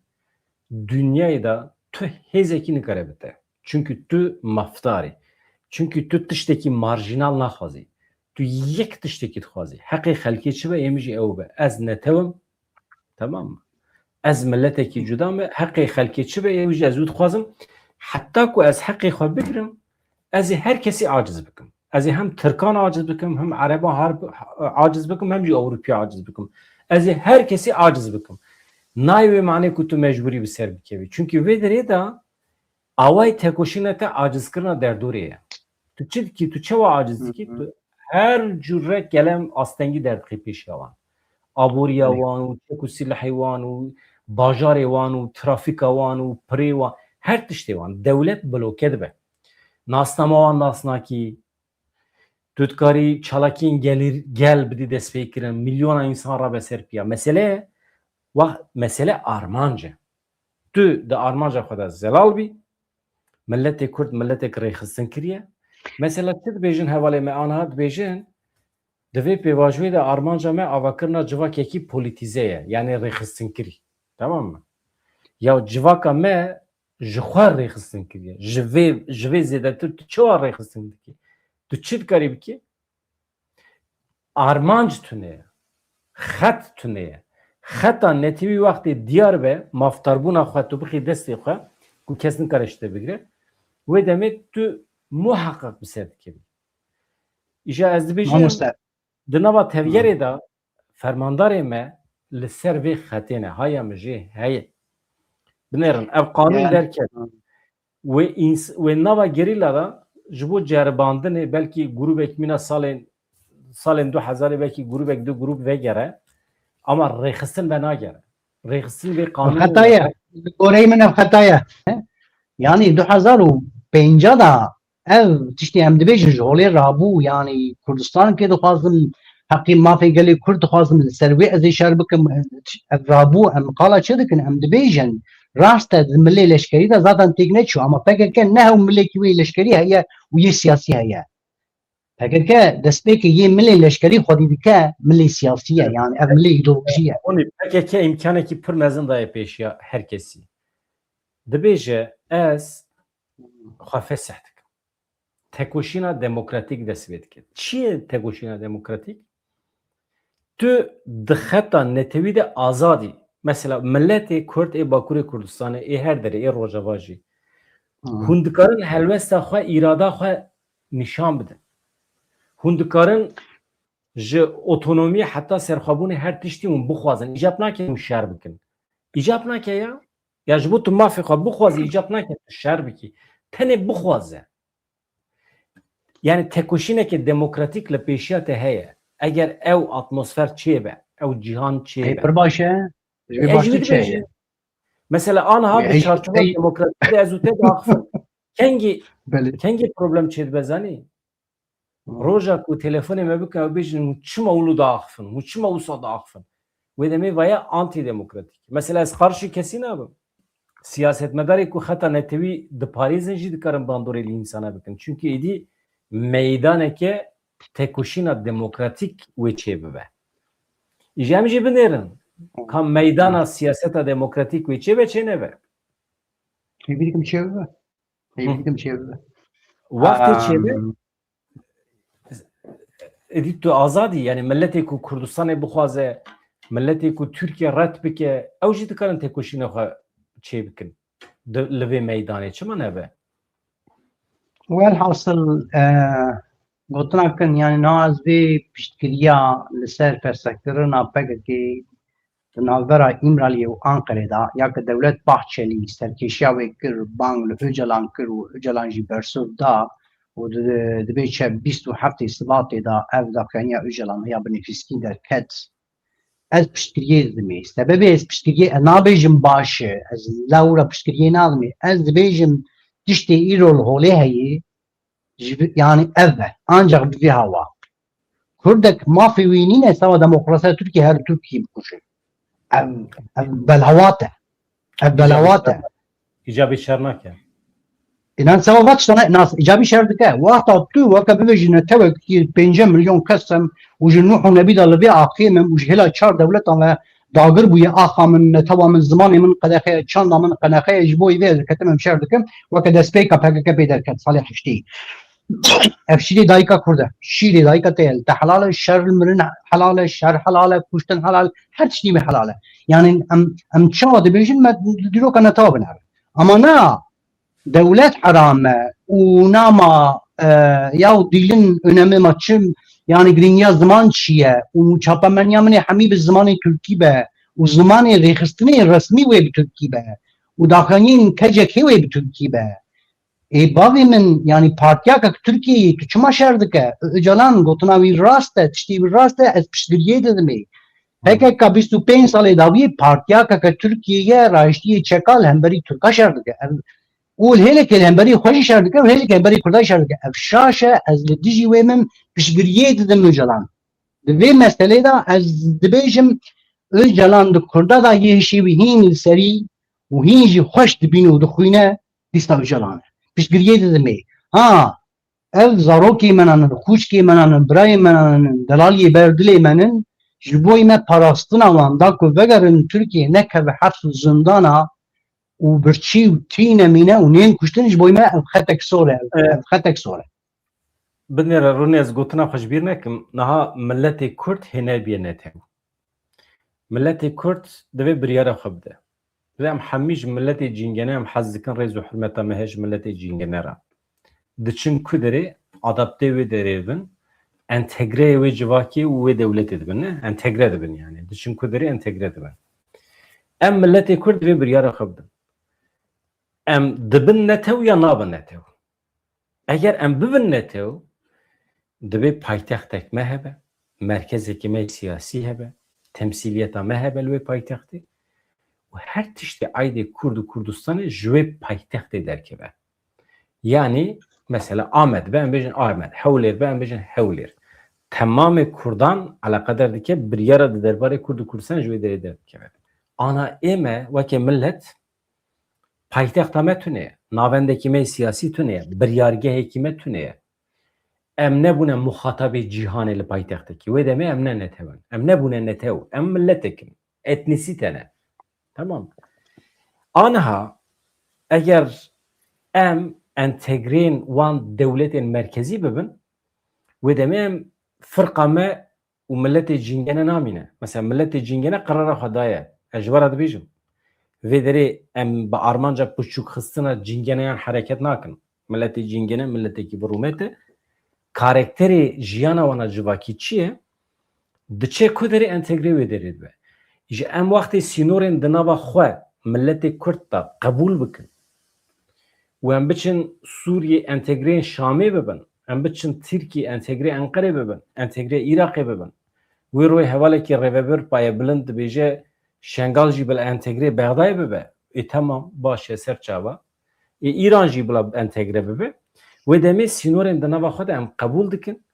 dinyayê de tu hêzekî nikare bite. Çunkî tu mafdar î. Çunkî tu tiştekî marjînal naxwazî. Tu yek tiştekî dixwazî. Heqê xelkê çi be, ê min jî ew be. Ez netew im, Tamam mı? Ez milletekî cuda me, heqê xelkê çi be, ew jî ez wî dixwazim. Heta ku ez heqê xwe bigrim, ez ê her kesî aciz bikim. Ez ê hem Tirkan aciz bikim, hem Ereban harb aciz bikim, hem jî Ewropiya aciz bikim. Ez ê her kesî aciz bikim. Nayê wê manê ku tu mecbûrî bi ser bikevî. Çunkî vê derê de awayê tekoşîna te acizkirina derdorê ye. Tu çi dikî, tu çawa aciz dikî? Hı hı. Tu her cure kelem astengî derdixî pêşiya wan. Aboriya Belê. wan û çek û silahê wan û bajarê wan û trafîka wan û pirê wan, her tiştê wan. Dewlet bloke dibe. Nasnama wan nas nakî. Tu dikarî çalakiyên gelî-, gel bidî destpêkirin. Milyona însan rabe ser piya. Mesele, wa-, mesele armanc e. Tu di armanca xwe de zelal bî, miletê Kurd miletek rêxistinkirî ye. Mesela tu dibêjin hevalê me aniha dibêjin, di vê pêvajoyê de armanca me avakirina civakekî polîtîze ye, yanî rêxistinkirî. Tamam mı? Ya civaka me ji xwe rêxistin kiriye. Ji vê, ji vê zêdetir tu çawa rêxistin dikî? Tu çi dikarî bikî? Armanc tune ye. Xet tune ye. Xeta netewî wextê diyar be, maftarbûna xwe tu bixî destê xwe, ku kes nikare ji te bigire, wê demê tu muheqeq bi ser dikevî. Îja ez dibêjim, Mamoste. di nava tevgerê de fermandarê me li ser vê xetê ne, haya min jê heye. Binêrin, ev qanûn Yani. derket. Wê ins-, wê nava gerîla de ji bo ceribandinê belkî grûbek mîna salên, salên du hezarê belkî grûbek du grûb vegere. Ama rêxistin venagere. Rêxistin vê qanûnê Xeta ye. Li goreyê min ev xeta ye. Yanî du hezar û pênca de Ev tiştê em dibêjin ji holê rabû, yanî Kurdistan kê dixwazim, heqî mafê gelê Kurd dixwazim, li ser wê ez ê şer bikim, ev rabû, em qala çi dikin, em dibêjin, rast e, di milê leşkerî de zaten têk neçû, ama P K K ne hew milekî wê leşkerî heye û yê siyasî heye. P K K destpêkê yê milê leşkerî xwedî dike, milê siyasî ye, yanî ev milê îdeolojî ye. Onî P K K îmkanekî pir mezin daye pêşiya her kesî. Dibêje ez xwe fesih dikim. Tekoşîna demokratîk dest pê dike. Çi ye tekoşîna demokratîk? Tu di xeta netewî de azad î. Mesela miletê Kurd ê Bakurê Kurdistanê, ê her derê, ê Rojava jî. Hûn dikarin helwesta xwe, îrada xwe nîşan bidin. Hûn dikarin ji otonomiyê heta serxwebûnê her tiştî hûn bixwazin. Îcab nake hûn şer bikin. Îcab nake ya. Ya ji bo tu mafê xwe bixwazî, îcab nake tu şer bikî. Tenê bixwaze. Yani tekoşîneke demokratîk li pêşiya te heye. Eger ew atmosfer çêbe, ew cîhan çêbe. Ê, pir baş e. Ji vê baş çi çêye? Mesela anha di çarçova demokratîk de ez û te diaxifin. Kengî, kengî problem çêdibe zanî? Roja ku telefonê me bike û bêjin hûn çima wilo diaxifin, hûn çima wisa diaxifin? Wê demê vaye antîdemokratîk. Mesela ez qarşî kesî nabim. Siyasetmedarê ku xeta netewî diparêzin jî dikarin bandorê li însana bikin. Çimkî êdî meydaneke tekoşîna demokratîk wê çêbibe. Îja em jî binêrin. Ka meydana siyaseta demokratîk wê çêbe çênebe. Hêvî dikim çêbibe. Hêvî dikim çêbibe. Wextê çêbe, êdî tu azad î, yani miletê ku Kurdistanê bixwaze, miletê ku Tirkiye red bike, ew jî dikarin têkoşîna xwe çêbikin. Di, li vê meydanê çima nebe? Welhasil, e, gotina kin, yani niha ez vê piştgiriya li ser persekirina P K K di navbera Îmraliyê û Anqerê de, ya ku Dewlet Bahçelî serkêşiya wê kir, bang li Ocalan kir û Ocalan jî bersiv da û di, dibê çe bîst û heftê Sibatê de ev daxuyaniya Ocalan ya binîfîskî derket. Ez piştgiriyê didimê. Sebebê ez piştgiriyê, ez nabêjim baş e, ez lewra piştgiriyê nadimê. Ez dibêjim tiştê îro li holê heye, ji vi-, yani ev e. Ancak bi vî hawa. Kurdek mafê wî nîne, sava demokrasiya Tirkiye her Tirkiyê bikuje. Ev, ev belhewat e. Ev belhewat e. Îcabî şer nake. Înan sava va tiştane nas îcabî şer dike. Wexta tu weke bibêjî netewek pêncî milyon kes em û ji Nuh û Nebî de li vê axê min û ji hêla çar dewletan ve dagir bûye axa min, netewa min, zimanê min qedexe ye, çanda min qenexe ye, ji bo vê ez diketim em şer dikim. Weke destpêka P K K pê derket salê heştê. Ev şîrê dayika Kurd e. Şîrê dayika te ye. Li te helal e, şer mirin helal e, şer helal e, kuştin helal, her tiştî me helal e. Yani em, em çawa dibêjin me dîroka netewa binere. Ama na, dewlet heram e û nama, e, ya û dîlin önemi ma çi, yani girîngiya ziman çi ye û çapemeniya min ê hemî bi zimanê Tirkî be û zimanê rêxistinê resmî wê bi Tirkî be û daxuyaniyên K C K wê bi Tirkî be. Ê bavê min, yanî partiyakek Tirkiyeyê tu çima şer dike? Ocalan gotina wî rast e, tiştê wî rast e, ez piştgiriyê didimê. P K K bîst û pênc salê dawiyê partiyakeke Tirkiyeyê ye, rayiştiye çeka li hemberî Tirka şer dike. Ev, û li hêlekê li hemberî xwe jî şer dike û hêlekê hemberî Kurda şer dike. Ev şaş e, ez li dijî wê min piştgiriyê didim Ocalan. Di vê meselê de ez dibêjim, Ocalan di Kurda de yê hişê wî hîn li serî û hîn jî xweş dibîne û dixwîne, dîsa Ocalan e. Piştgiriyê didimê. Ha, ev zarokê me nanin, xûşkê me nanin, birayê me nanin, delaliyê ber dilê me nin, ji bo me parastina wan da ku vegerin Tirkiye, nekeve heps û zindana û birçî û tîne mîne û nên kuştin ji bo me ev xetek sor e, ev, Evet. ev xetek sor e. Binêre Rûnê, ez gotina xwe ji bîr nekim. Niha miletê Kurd hê nebiye netew. Miletê Kurd divê biryara xwe bide. Divê em hemî ji miletê cîngene em hez dikin, rêz û hurmeta me heye ji miletê cîngene re. Diçin ku derê, adaptê wê derê dibin, entegreyê wê civakê û wê dewletê dibin, ne? Entegre dibin yani. Diçin ku derê entegre dibin. Em miletê Kurd divê biryara xwe bidin. Em dibin netew ya nabin netew? Eger em bibin netew, divê paytextek me hebe, merkezekî me siyasî hebe, temsîliyeta me hebe li wê paytextê û her tiştê aydê Kurd û Kurdistanê ji wê paytextê derkeve. Yanî Mesela Amed be, em bêjin Amed. Hewlêr be, em bêjin Hewlêr. Temamê Kurdan eleqedar dike, biryara di derbarê Kurd û Kurdistan ji wê derê derdikeve. Ana ême weke millet, paytexta me tune ye, navendekî me siyasî tune ye, biryargehekî me tune ye. Em nebûne muxatabê cîhanê li paytextekî. Wê demê em ne netew in. Em nebûne netew. Em milletek in. Etnîsîte ne. Tamam. Aniha eger em entegreyên wan dewletên merkezî bibin, wê demê em firqa me û miletê cîngene namîne. Mesela miletê cîngene qerara xwe daye. Ez ji we re dibêjim. Vê derê em bi armanca piçûkxistina cîngeneyan hereket nakin. Miletê cîngene miletekî bi rûmet e. Karakterê jiyana wana civakî çi ye? Diçe ku derê entegre wê derê dibe. Ji em wextê sînorên di nava xwe miletê Kurd de qebûl bikin û em biçin Sûriyê entegreyên Şamê bibin, em biçin Tirkiyê entegrê Enqerê bibin, entegrê Iraqê bibin. Wê royê hevalekî rêvebir paye bilind dibêje Şengal jî bila entegrê Bexdayê bibe. Ê temam, baş e, ser çava. Ê Îran jî bila entegre bibe. Wê demê sînorên di nava xwe de em qebûl dikin.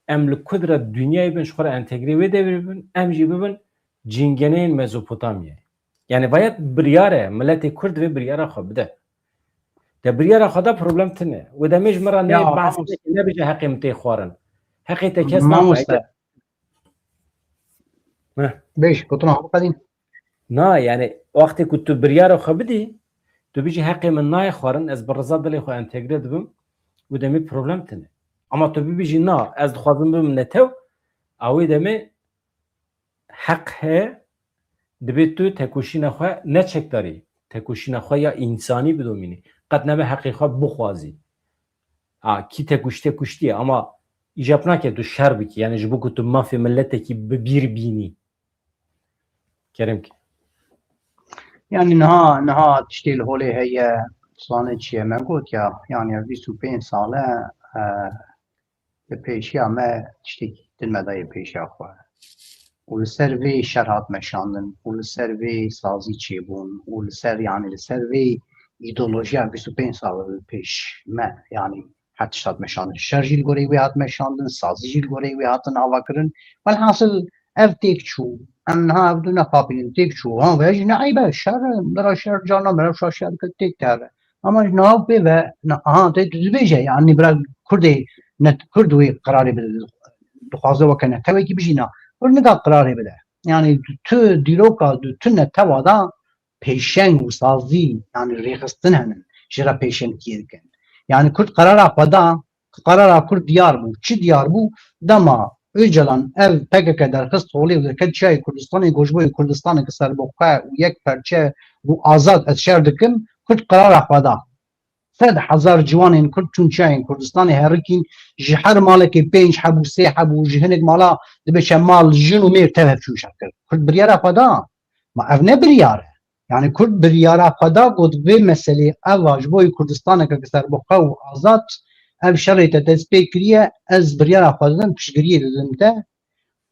Em li ku dire dinyayê bin ji xwe re entegrê wê devrê bibin, em jî bibin cîngeneyên Mezopotamyayê. Yani vaya biryar e, miletê Kurd vê biryara xwe bide. De biryara xwe da problem tune. Wê demê ji min re nê Ya, behs mamoste. neke, nebêje heqê min tê xwarin. Heqê te kes naxwe. Mamoste. Heh. Bêj, gotina xwe biqedîn. Na, yani wextê ku tu biryara xwe bidî, tu bijî heqê min nayê xwarin, ez bi riza dilê xwe entegre dibim, wê demê problem tune. Ama tu bibijî na, ez dixwazim bibim netew, a wê demê heq heye, dibê tu tekoşîna xwe ne çekdarî, tekoşîna xwe ya însanî bidomînî. Qet nebe heqê xwe bixwazî. Ha, kî te kuştiye, kuştiye, ama îcab nake tu şer bikî, yani ji bo ku tu mafê miletekî bi bîr bînî. Kerem ki. Yani niha, niha tiştê li holê heye, sane çi ye me got ya, yani ev bîst û pênc sal e, e, li pêşiya me tiştekî din me daye pêşiya xwe. Û li ser vê şer hat meşandin, û li ser vê sazî çêbûn, û li ser, yani li ser vê îdeolojiya bîst û pênc sal li pêş me, yani her tişt hat meşandin. Şer jî li goreyê wê hat meşandin, sazî jî li goreyê wê hatin avakirin. Welhasil ev têk çû. Em niha ev du nefapînin têk çû. Ha, vê jî ne eyb e, şer e, bira şer carna, bira şer şer têk te. Ama ji nav pê ve, na, aha, te tu dibêje, yani bira Kurdê, ne, Kurd wê qerarê bide, dixwaze weke netewekî bijîna. Kurd nika qerarê bide. Yani tu dîroka, tu, tu netewa da pêşeng û sazî, yani rêxistin henin, ji re pêşengtiyê dikin. Yani Kurd qerara xwe da, qerara Kurd diyar bû. Çi diyar bû? Dema Ocalan ev P K K derxist holê û derket çiyayê Kurdistanê, got ji bo yê Kurdistaneke serbixwe û yek perçe û azad ez şer dikim, Kurd qerara xwe da. Sed hezar ciwanên Kurd çûn çiyayên Kurdistanê herikîn, ji her malekê pênc heb û sê heb û ji hinek mala dibeşe mal, jin û mêr tev hev çûn şer kir. Kurd biryara xwe da. Ma ev ne biryar e. Yani Kurd biryara xwe da, got vê meselê ev a ji bo yê Kurdistaneke serbixwe û azad, ev şerê te dest pê kiriye, ez biryara xwe didim, piştgiriyê didim te.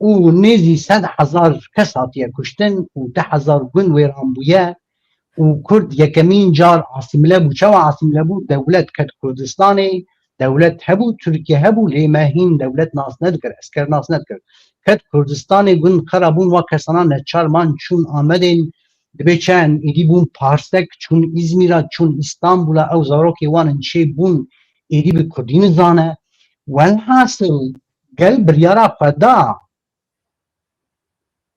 Û nêzî sed hezar kes hatiye kuştin û deh hezar gund wêran bûye û Kurd yekemîn car asîmile bû. Çawa asîmile bû? Dewlet ket Kurdistanê, dewlet hebû, Tirkiye hebû, lê me hîn dewlet nas nedikir, esker nas nedikir. Ket Kurdistanê, gund xera bûn, wa kesana neçar man çûn Amedê, dibê çend êdî bûn Parsek, çûn Îzmîra, çûn Îstanbûla, ew zarokê wan in çê bûn, êdî bi Kurdî nizane. Welhasil, gel biryara xwe da.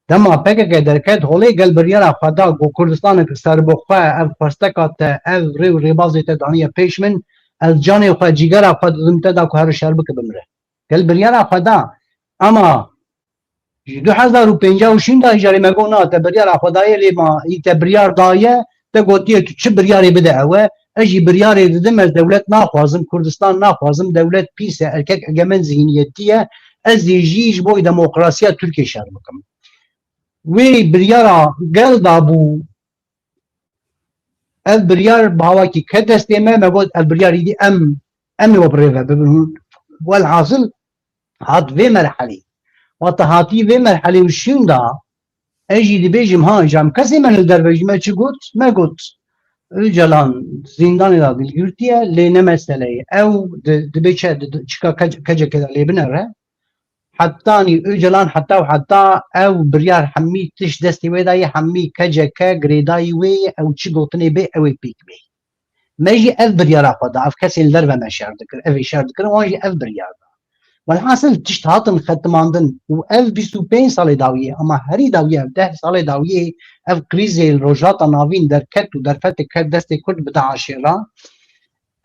Dema P K K derket holê, gel biryara xwe da, got Kurdistanek serbixwe, ev xwesteka te, ev rê û rêbazê te daniye pêş min, ez canê xwe, cîgera xwe didim te da ku her şer bike bimire. Gel biryara xwe da. Ama ji du hezar û pêncî û şîn de îcarê me got, na, te biryara xwe daye, lê ma î te biryar daye, te gotiye tu çi biryarê bide ew e, ez jî biryarê didim, ez dewlet naxwazim, Kurdistan naxwazim, dewlet pîs e, erkek egemen zihniyetî ye, ez ê jî ji bo demokrasiya Tirkiyê şer bikim. Wê biryara gel dabû, ev biryar bi hawakî ket destê me, me got ev biryar îdî em, em ê we bi rê ve bibin. Welhasil hat vê merhelê. Wata hatî vê merhelê û şîn da, ez jî dibêjim, ha, jam kesê me li derve jî me çi got? Me got, Ocalan zîndanê de dilgirtiye, lê ne mesele ye. Ew di-, dibê çi, di-, di-, çika K-, K C K de lê binere. Hetanî Ocalan heta û heta ew biryar hemî tişt destê wê de ye, hemî K C K girêdayî wê ye, ew çi gotinê bê, ew ê pêk bê. Me jî ev biryara xwe da, ev kesên li derve me şer dikir, ev ê şer dikir, wan jî ev biryar da. Welhasil tişt hatin xetimandin û ev bîst û pênc salê dawiyê, ama herî dawiyê, ev deh salê dawiyê, ev krîzê li Rojhilata Navîn derket û derfetê ket destê Kurd bi DAIŞê re.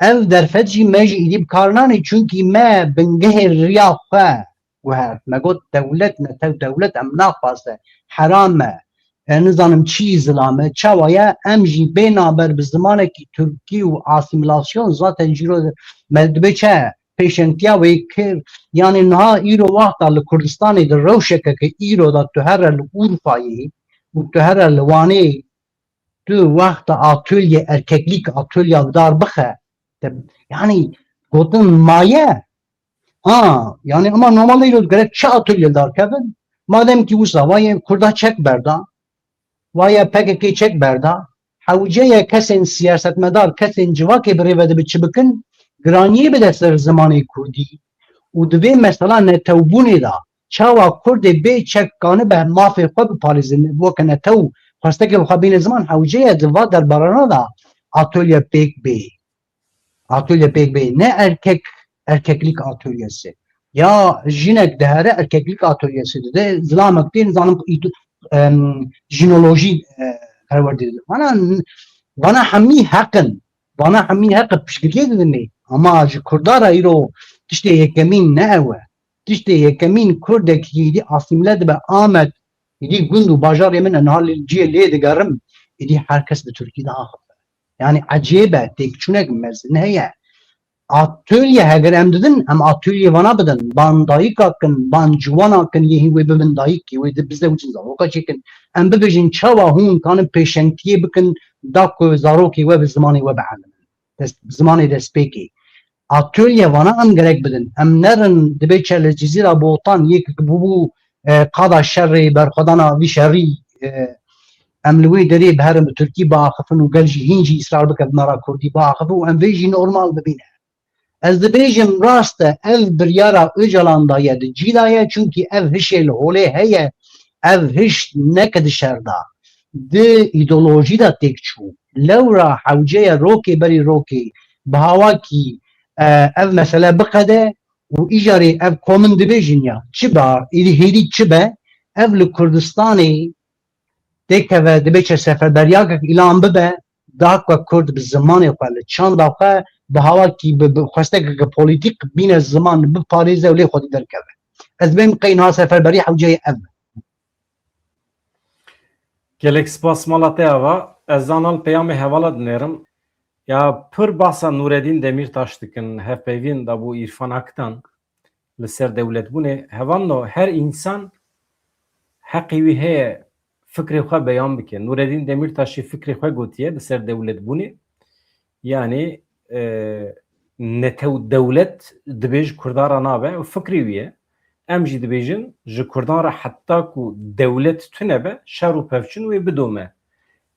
Ev derfet jî me jî êdî bi kar nanê, çunkî me bingehê riya xwe guhert. Me got, dewlet, netew dewlet, em naxwaze, heram e, e, nizanim çi zilam e, çawa ye, em jî bê naber bi zimanekî tirkî û asîmîlasyon zaten jîro me dibe çi pêşentiya wê kir. Yanî niha îro wexta li Kurdistanê di rewşeke ke îro de tu here li Urfayê û tu here li Wanê tu wexta atölye, erkeklik atölya dar bixe. Te, yanî gotin maye. Ha, yanî ama normalde îro gerek çi atölye dar kevin? Madem ki wisa vaye Kurda çek berda, vaye P K K çek berda, hewce ye kesên siyasetmedar, kesên civakê bi rê ve dibe çi bikin, giraniyê bide ser zimanê Kurdî û di vê mesela netewbûnê de çawa Kurdê bê çek kanibe mafê xwe biparêzin, weke netew xwestekê bi xwe bîne ziman, hewce ye di va derbarana de atölye pêk bê. Atölye pêk bê. Ne erkek, erkeklik atölyesi. Ya jinek dihere erkeklik atölyesi dide, zilamek tê, nizanim ît-, em, jinolojî, e, perwerdê dide. Vana, vana hemî heq in. Vana hemî heq in, piştgiriyê didinê. Ama ji Kurda re îro tiştê yekemîn ne ew e. Tiştê yekemîn Kurdekî êdî asîmle dibe Amed, êdî gund û bajarê min e, niha li cihê lê digerim, êdî her kes bi Tirkî diaxive. Yanî ecêb e, têkçûnek mezin heye. Atölye heger em didin, em atölye vana bidin. Ban dayika kin, ban ciwana kin, yê hîn wê bibin dayikê, wê di bizewicin, zaroka çêkin. Em bibêjin çawa hûn kanin pêşengtiyê bikin, da ku zarokê we bi zimanê we bielîmin. Dest, zimanê destpêkê. Atölye vana em gerek bidin. Em nerin dibê çi li Cizîra Botan yek bûbû, e, qada şerê, berxwedana vî şerî, e, em li wê derê biherin bi Tirkî biaxifin û gel jî hîn jî îsrar bike bi me re Kurdî biaxifin û em vê jî normal bibîne. Ez dibêjim rast e, ev biryara Ocalan da ye, di cî da ye, çunkî ev hişê li holê heye, ev hiş neke di şer da. Di îdeolojî de têk çû. Lewra hewce ye rokê berî rokê bi hawakî, e, ev mesele biqede û îcarê ev komin dibêjin ya. Çi be, êdî hêdî çi be, ev li Kurdistanê têkeve, dibe çi seferberiyakek îlan bibe, da ku Kurd bi zimanê xwe li çanda xwe bi hawakî bi, bi xwestekeke polîtîk bîne ziman biparêze û lê xwedî derkeve. Ez dibêm qey niha seferberî hewceyê ev be. Gelek spas mala te ava. Ez zana li peyamê hevala dinêrim. Ya pir bahsa Nûredîn Demîrtaş dikin, hevpeyvîn da bû Îrfan Aktan li ser dewletbûnê. Hevalno, her însan heqê wî heye fikrê xwe beyan bike. Nûredîn Demîrtaşî fikrê xwe gotiye li ser dewletbûnê. Yanî, e, netew dewlet dibê ji Kurdan re nabe û fikrê wî ye. Em jî dibêjin ji Kurdan re heta ku dewlet tune be, şer û pevçûn wê bidome.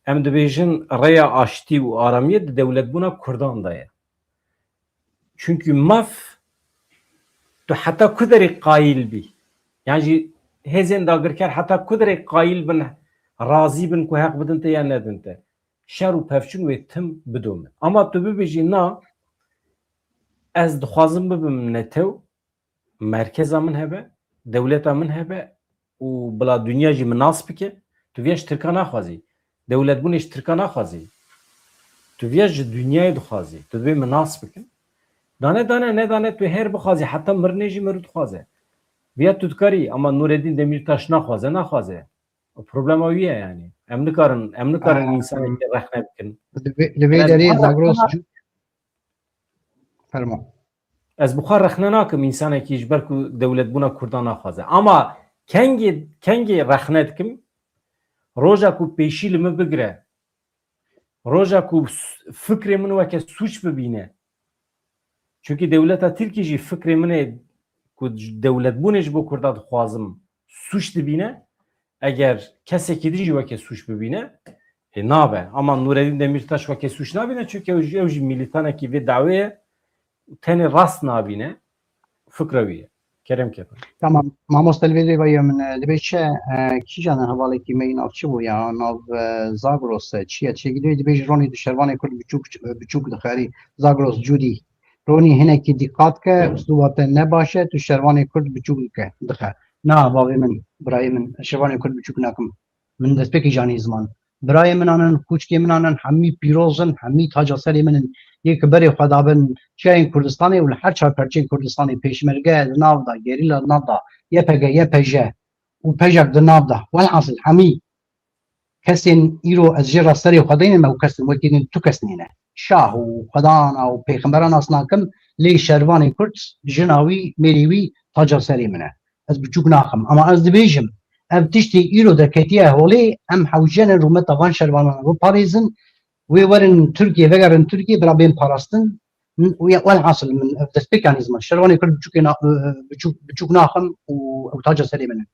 Em dibêjin rêya aştî û aramiyê di dewletbûna Kurdan de ye. Çunkî maf tu heta ku derê qayîl bî? Yan jî hêzên dagirker heta ku derê qayîl bin, razî bin ku heq bidin te yan nedin te? Şer û pevçûn wê tim bidome. Ama tu bibêjî na, ez dixwazim bibim netew, merkeza min hebe, dewleta min hebe û bila dinya jî min nas bike. Tu viya ji Tirka naxwazî. Dewletbûnê ji Tirka naxwazî. Tu viya ji dinyayê dixwazî. Tu dibê min nas bikin. Dane dane nedane tu her bixwazî, heta mirinê jî meriv dixwaze. Viya tu dikarî, ama Nûredîn Demîrtaş naxwaze, naxwaze. O problema wî ye yanî. Em nikarin, em nikarin Em, însanekî rexne bikin. Li vê, li vê Yanî derê ez Zagros dixwazim Cu-, Fermo. Ez bi xwe rexne nakim însanekî ji ber ku dewletbûna Kurdan naxwaze. Ama kengê, kengê rexne dikim, roja ku pêşî li min bigire, roja ku s-, fikrê min weke sûc bibîne. Çunkî dewleta Tirkî jî fikrê min ê ku dewletbûnê ji bo Kurda dixwazim sûc dibîne. Eger kesekî din jî weke sûc bibîne, Ê, nabe. Ama Nureddin Demirtaş weke sûc nabîne, çünkü ew jî, ew jî milîtanekî vê dawê ye û tenê rast nabîne. Fikra wî ye. Kerem ke. Tamam. Mamoste li vê rêvayê min, e, dibê çi, e, kîjan hevalekî me yî nav çi bû ya, nav, e, Zagros, e, çi ye, çi ye? Dibê ji Ronî di şervanê Kurd biçûk, biçûk dixerî. Zagros Cudî. Ronî hinekî dîqat ke, uslûba te ne baş e, tu şervanê Kurd biçûk dike, dixe. Na, bavê min, birayê min, ez şervanê Kurd biçûk nakim. Min destpêkê jî anî ziman. Birayê min anin, kûçkê min anin, hemî pîroz in, hemî taca serê min in. Yê ki berê xwe dabin çiyayên Kurdistanê û li her çar perçeyên Kurdistanê pêşmerge di nav da, gerîla di nav da, Y P G, Y P J û pejak di nav da. Welhasil hemî kesên îro ez jê re serê xwe deynim, ew kes in, wekî din tu kes nîne. Şah û xwedana û pêxemberan nas nakim, lê şervanê Kurd, jina wî, mêrê wî taca serê min e. Ez biçûk naxim. Ama ez dibêjim, ev tiştê îro derketiye holê, em hewce ne rûmeta van şervanan biparêzin, wê werin Tirkiye, vegerin Tirkiye, bira bên parastin. N-, wê-, welhasil min ev destpêkan î ziman. Şervanê Kurd biçûkê na-, biçûk, biçûk naxim û ew taca serê min in.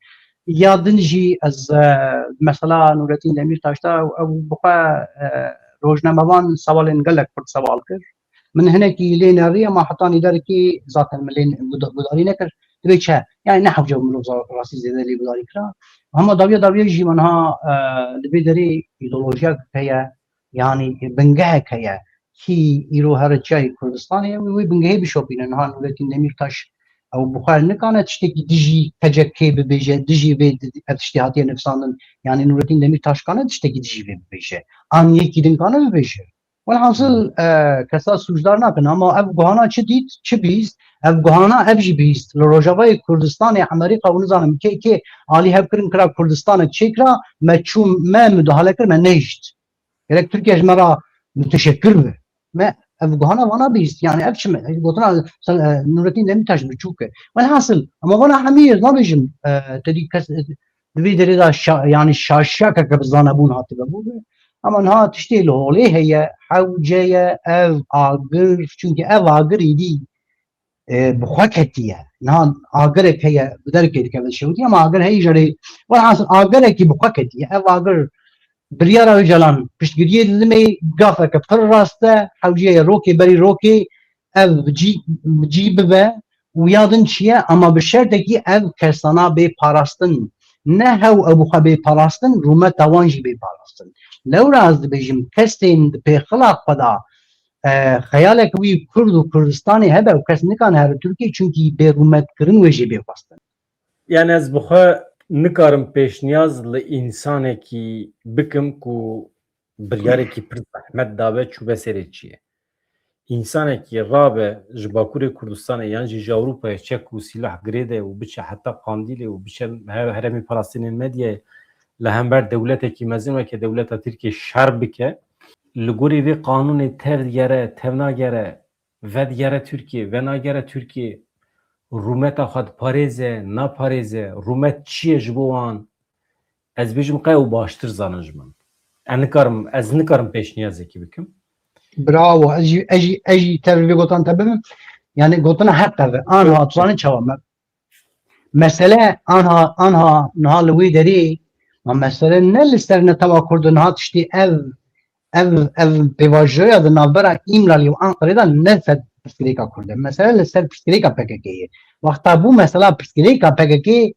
Ya din jî ez, e, mesela Nurettin Demirtaş da ew bi xwe, e, rojnamevan sewalên gelek Kurd sewal kir. Min hinekî lê neriya, ma heta nîderkî zaten min lê guda-, gudarî nekir. Dibê çi? Yani ne hewce mirov za-, rastî zêde lê gudarî kira. Hema dawiya dawiya jî me niha, e, li vê derê îdeolojiyek heye, yani bingehek heye. Kî îro here çiyayê Kurdistanê ye, wê, wê bingehê bişopîne. Niha Nurettin Demirtaş ew bi xwe nikane tiştekî dijî K C K bibêje, dijî vê di-, ev tiştê hatiye nivîsandin. Yani Nurettin Demirtaş kane tiştekî dijî vê bibêje. An yekî din kane bibêje. Welhasil, e, kesa sûcdar nakin, ama ev guhana çi dît, çi bihîst? Ev guhana ev jî bihîst. Li Rojavayê Kurdistanê, Amerîka û nizanim kê kê alî hev kirin, kira Kurdistanek çêkira, me çû, me mudahale kir, me nehişt. Gerek Tirkiye ji me re muteşekkir be. Me ev guhana vana bihîst. Yani ev çi me? Gotina, e, Nurettin Demirtaş biçûk e. Welhasil, ama vana hemî ez nabêjim, e, te dî kes, e, di vê derê de şa-, yani şaşiyakeke bi zanebûn hatibe bû be. Ama niha tiştê li holê heye, hewce ye, ev agir, çünkü ev agir êdî, e, bi xwe ketiye. Niha agirek heye, bi derkê dikeve şewitî, ama agir heye jê re, welhasil agirekî bi xwe ketiye. Ev agir biryara Ocalan piştgiriyê didimê, gafeke pir rast e, hewce ye rokê berî rokê, ev bi cî, bi cî bibe û ya din çi ye, ama bi şertekî ev kesana bê parastin. Ne hew ew bi xwe bê parastin, rûmeta wan jî bê parastin. Lewra ez dibêjim, kesên di pêxila xwe de, e, xeyalek wî Kurd û Kurdistanê hebe, ew kes nikane here Tirkiye, çunkî bê rûmetkirin wê jê bê xwestin. Yani ez bi xwe nikarim pêşniyaz li însanekî bikim ku biryarekî pir zehmet dabe çûbe serê çiyê. Însanekî rabe ji Bakurê Kurdistanê yan jî ji Ewropayê çek û sîlah girêde û biçe heta Qandîlê û biçe her-, herêmê parastinên medyayê li hember dewletekî mezin weke dewleta Tirkiyê şer bike, li gorî vê qanûnê tev digere, tev nagere, vedigere Tirkiyê, venagere Tirkiyê, rûmeta xwe diparêze, naparêze, rûmet çi ye ji bo wan? Ez bêjim qey ew baştir zanin ji min. Ez nikarim, ez nikarim pêşniyazekî bikim. Bravo, ez jî, ez jî, ez jî tev vê gotan te bibim. Yani gotina heq ev e. Anha tu zanî çawa me. Mesele anha, anha niha li wê derê, ma mesele ne li ser netewa Kurd e, niha tiştê ev, ev, ev pêvajoya di navbera Îmralî û Anqerê de ne ser pirsgirêka Kurd e. Mesele li ser pirsgirêka P K K ye. Wexta bû mesela pirsgirêka P K K,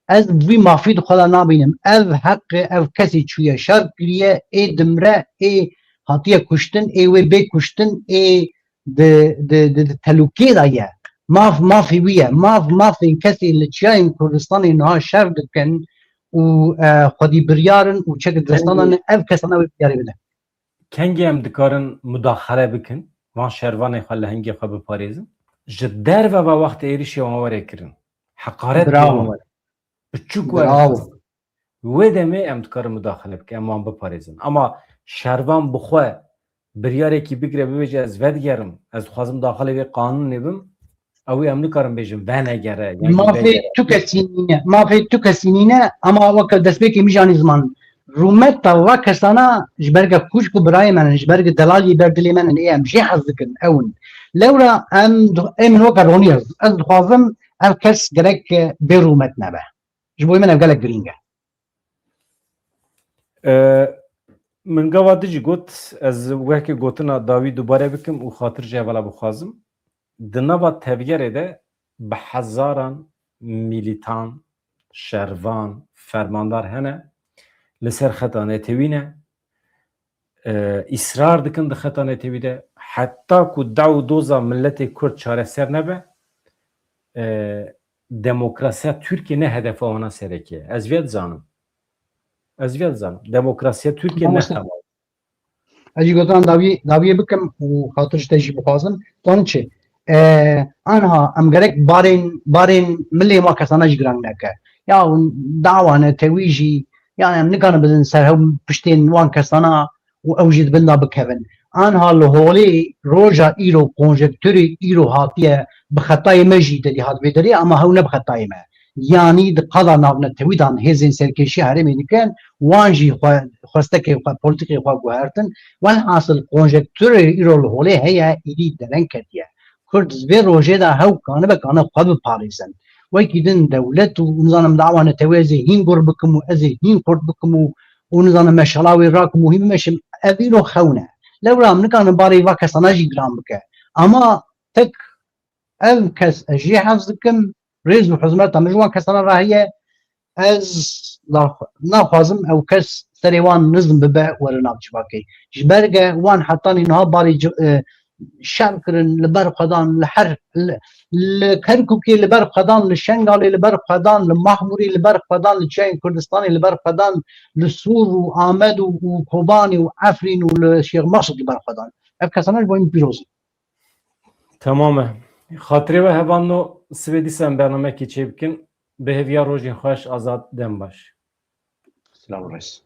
ez vî mafî di xwe de nabînim. Ev heqê ev kesî çûye şer kiriye, ê dimre, ê hatiye kuştin, ê wê bê kuştin, ê di, di, di, di telûkê de ye. Maf, mafê wî ye. Maf, mafên kesên li çiyayên Kurdistanê niha şer dikin û, e, xwedî biryar in û çek di destana ne ev kesana wê biryarê bide. Kengê em dikarin mudaxele bikin, van şervanê xwe li hingê xwe biparêzin? Ji derve ve wextê êrişê wan were kirin. Heqaret pê wan were. Biçûk were. Wê demê em dikarin mudaxele bikin, em wan biparêzin. Ama şervan bi xwe biryarekî bigire, bibêje, ez vedigerim, ez dixwazim daxilê vê qanûnê bim, ew ê em nikarin bêjin, venegere, yan jî mafê vegere. Tu kesî nîne, mafê tu kesî nîne, ama weke destpêkê min jî anî ziman. Rûmeta va kesana ji ber ke kûçk û birayê me ne, ji ber ke delalî ber dilê me ne, ê em jê hez dikin, ew in. Lewra em di-, ê min weke ronî ez, ez dixwazim ev kes gerek bê rûmet nebe. Ji bo min ev gelek girîng e. E, Min gava dijî got, ez weke gotina dawî dubare bikim û xatir ji hevala bixwazim. Di nava tevgerê de bi hezaran mîlîtan, şervan, fermandar hene, li ser xeta netewî ne, e, îsrar dikin di xeta netewî de, heta ku daw û doza miletê Kurd çareser nebe, e, demokrasiya Tirkiyê ne hedefa wana serekî ye. Ez vê dizanim. Ez vê dizanim. Demokrasiya Tirkiyê ne Mamoste. Temam. Ez jî gotan dawiyê, dawiyê bikim û xatir ji te jî bixwazim. Zanî çi? E, anha em gerek barên, barên milê ma kesana jî giran neke. Ya dawa netewî jî, yani em nikarin bidin ser hew piştên wan kesana û ew jî di bin de bikevin. Anha li holê roja îro, konjektûrê îro hatiye bi xetayê me jî derî hat vê derê, ama hew ne bi xetayê me. Yanî di qada navnetewî de hêzên serkêşiya herêmê dikin, wan jî xwe, xwestekê xwe, polîtîkê xwe guhertin. Welhasil konjektûrê îro li holê heye, îdî dereng ketiye. Kurd ji vê rojê de hew kanibe kane xwe biparêzin. Wekî din dewlet û nizanim dawa netewê ez ê hîn gur bikim û ez ê hîn xurt bikim û, û nizanim meşala wê rakim û hîn bimeşim, ev îro xewn e. Lewra em nikarin barê va kesana jî giran bike. Ama tek ev kes ez jê hez dikim, rêz û hizmeta min ji wan kesana re heye. Ez nax-, naxwazim ew kes serê wan nizm bibe were nav civakê. Ji ber ge wan hetanî niha barê ci-, e, şer kirin, li ber xwe dan, li her, li, li Kerkûkê li ber xwe dan, li Şengalê li ber xwe dan, li Mahmûrê li ber xwe dan, li çiyayên Kurdistanê li ber xwe dan, li Sûr û Amed û, û Kobanê û Efrîn û li Şêx Mesûd li ber xwe dan. Ev kesana ji bo min pîroz in. Temam e. Xatirê we hevalno, sibê dîsa em bernamekî çê bikin. Bi hêviya rojên xweş, Azad, dem baş. Silav û rêz.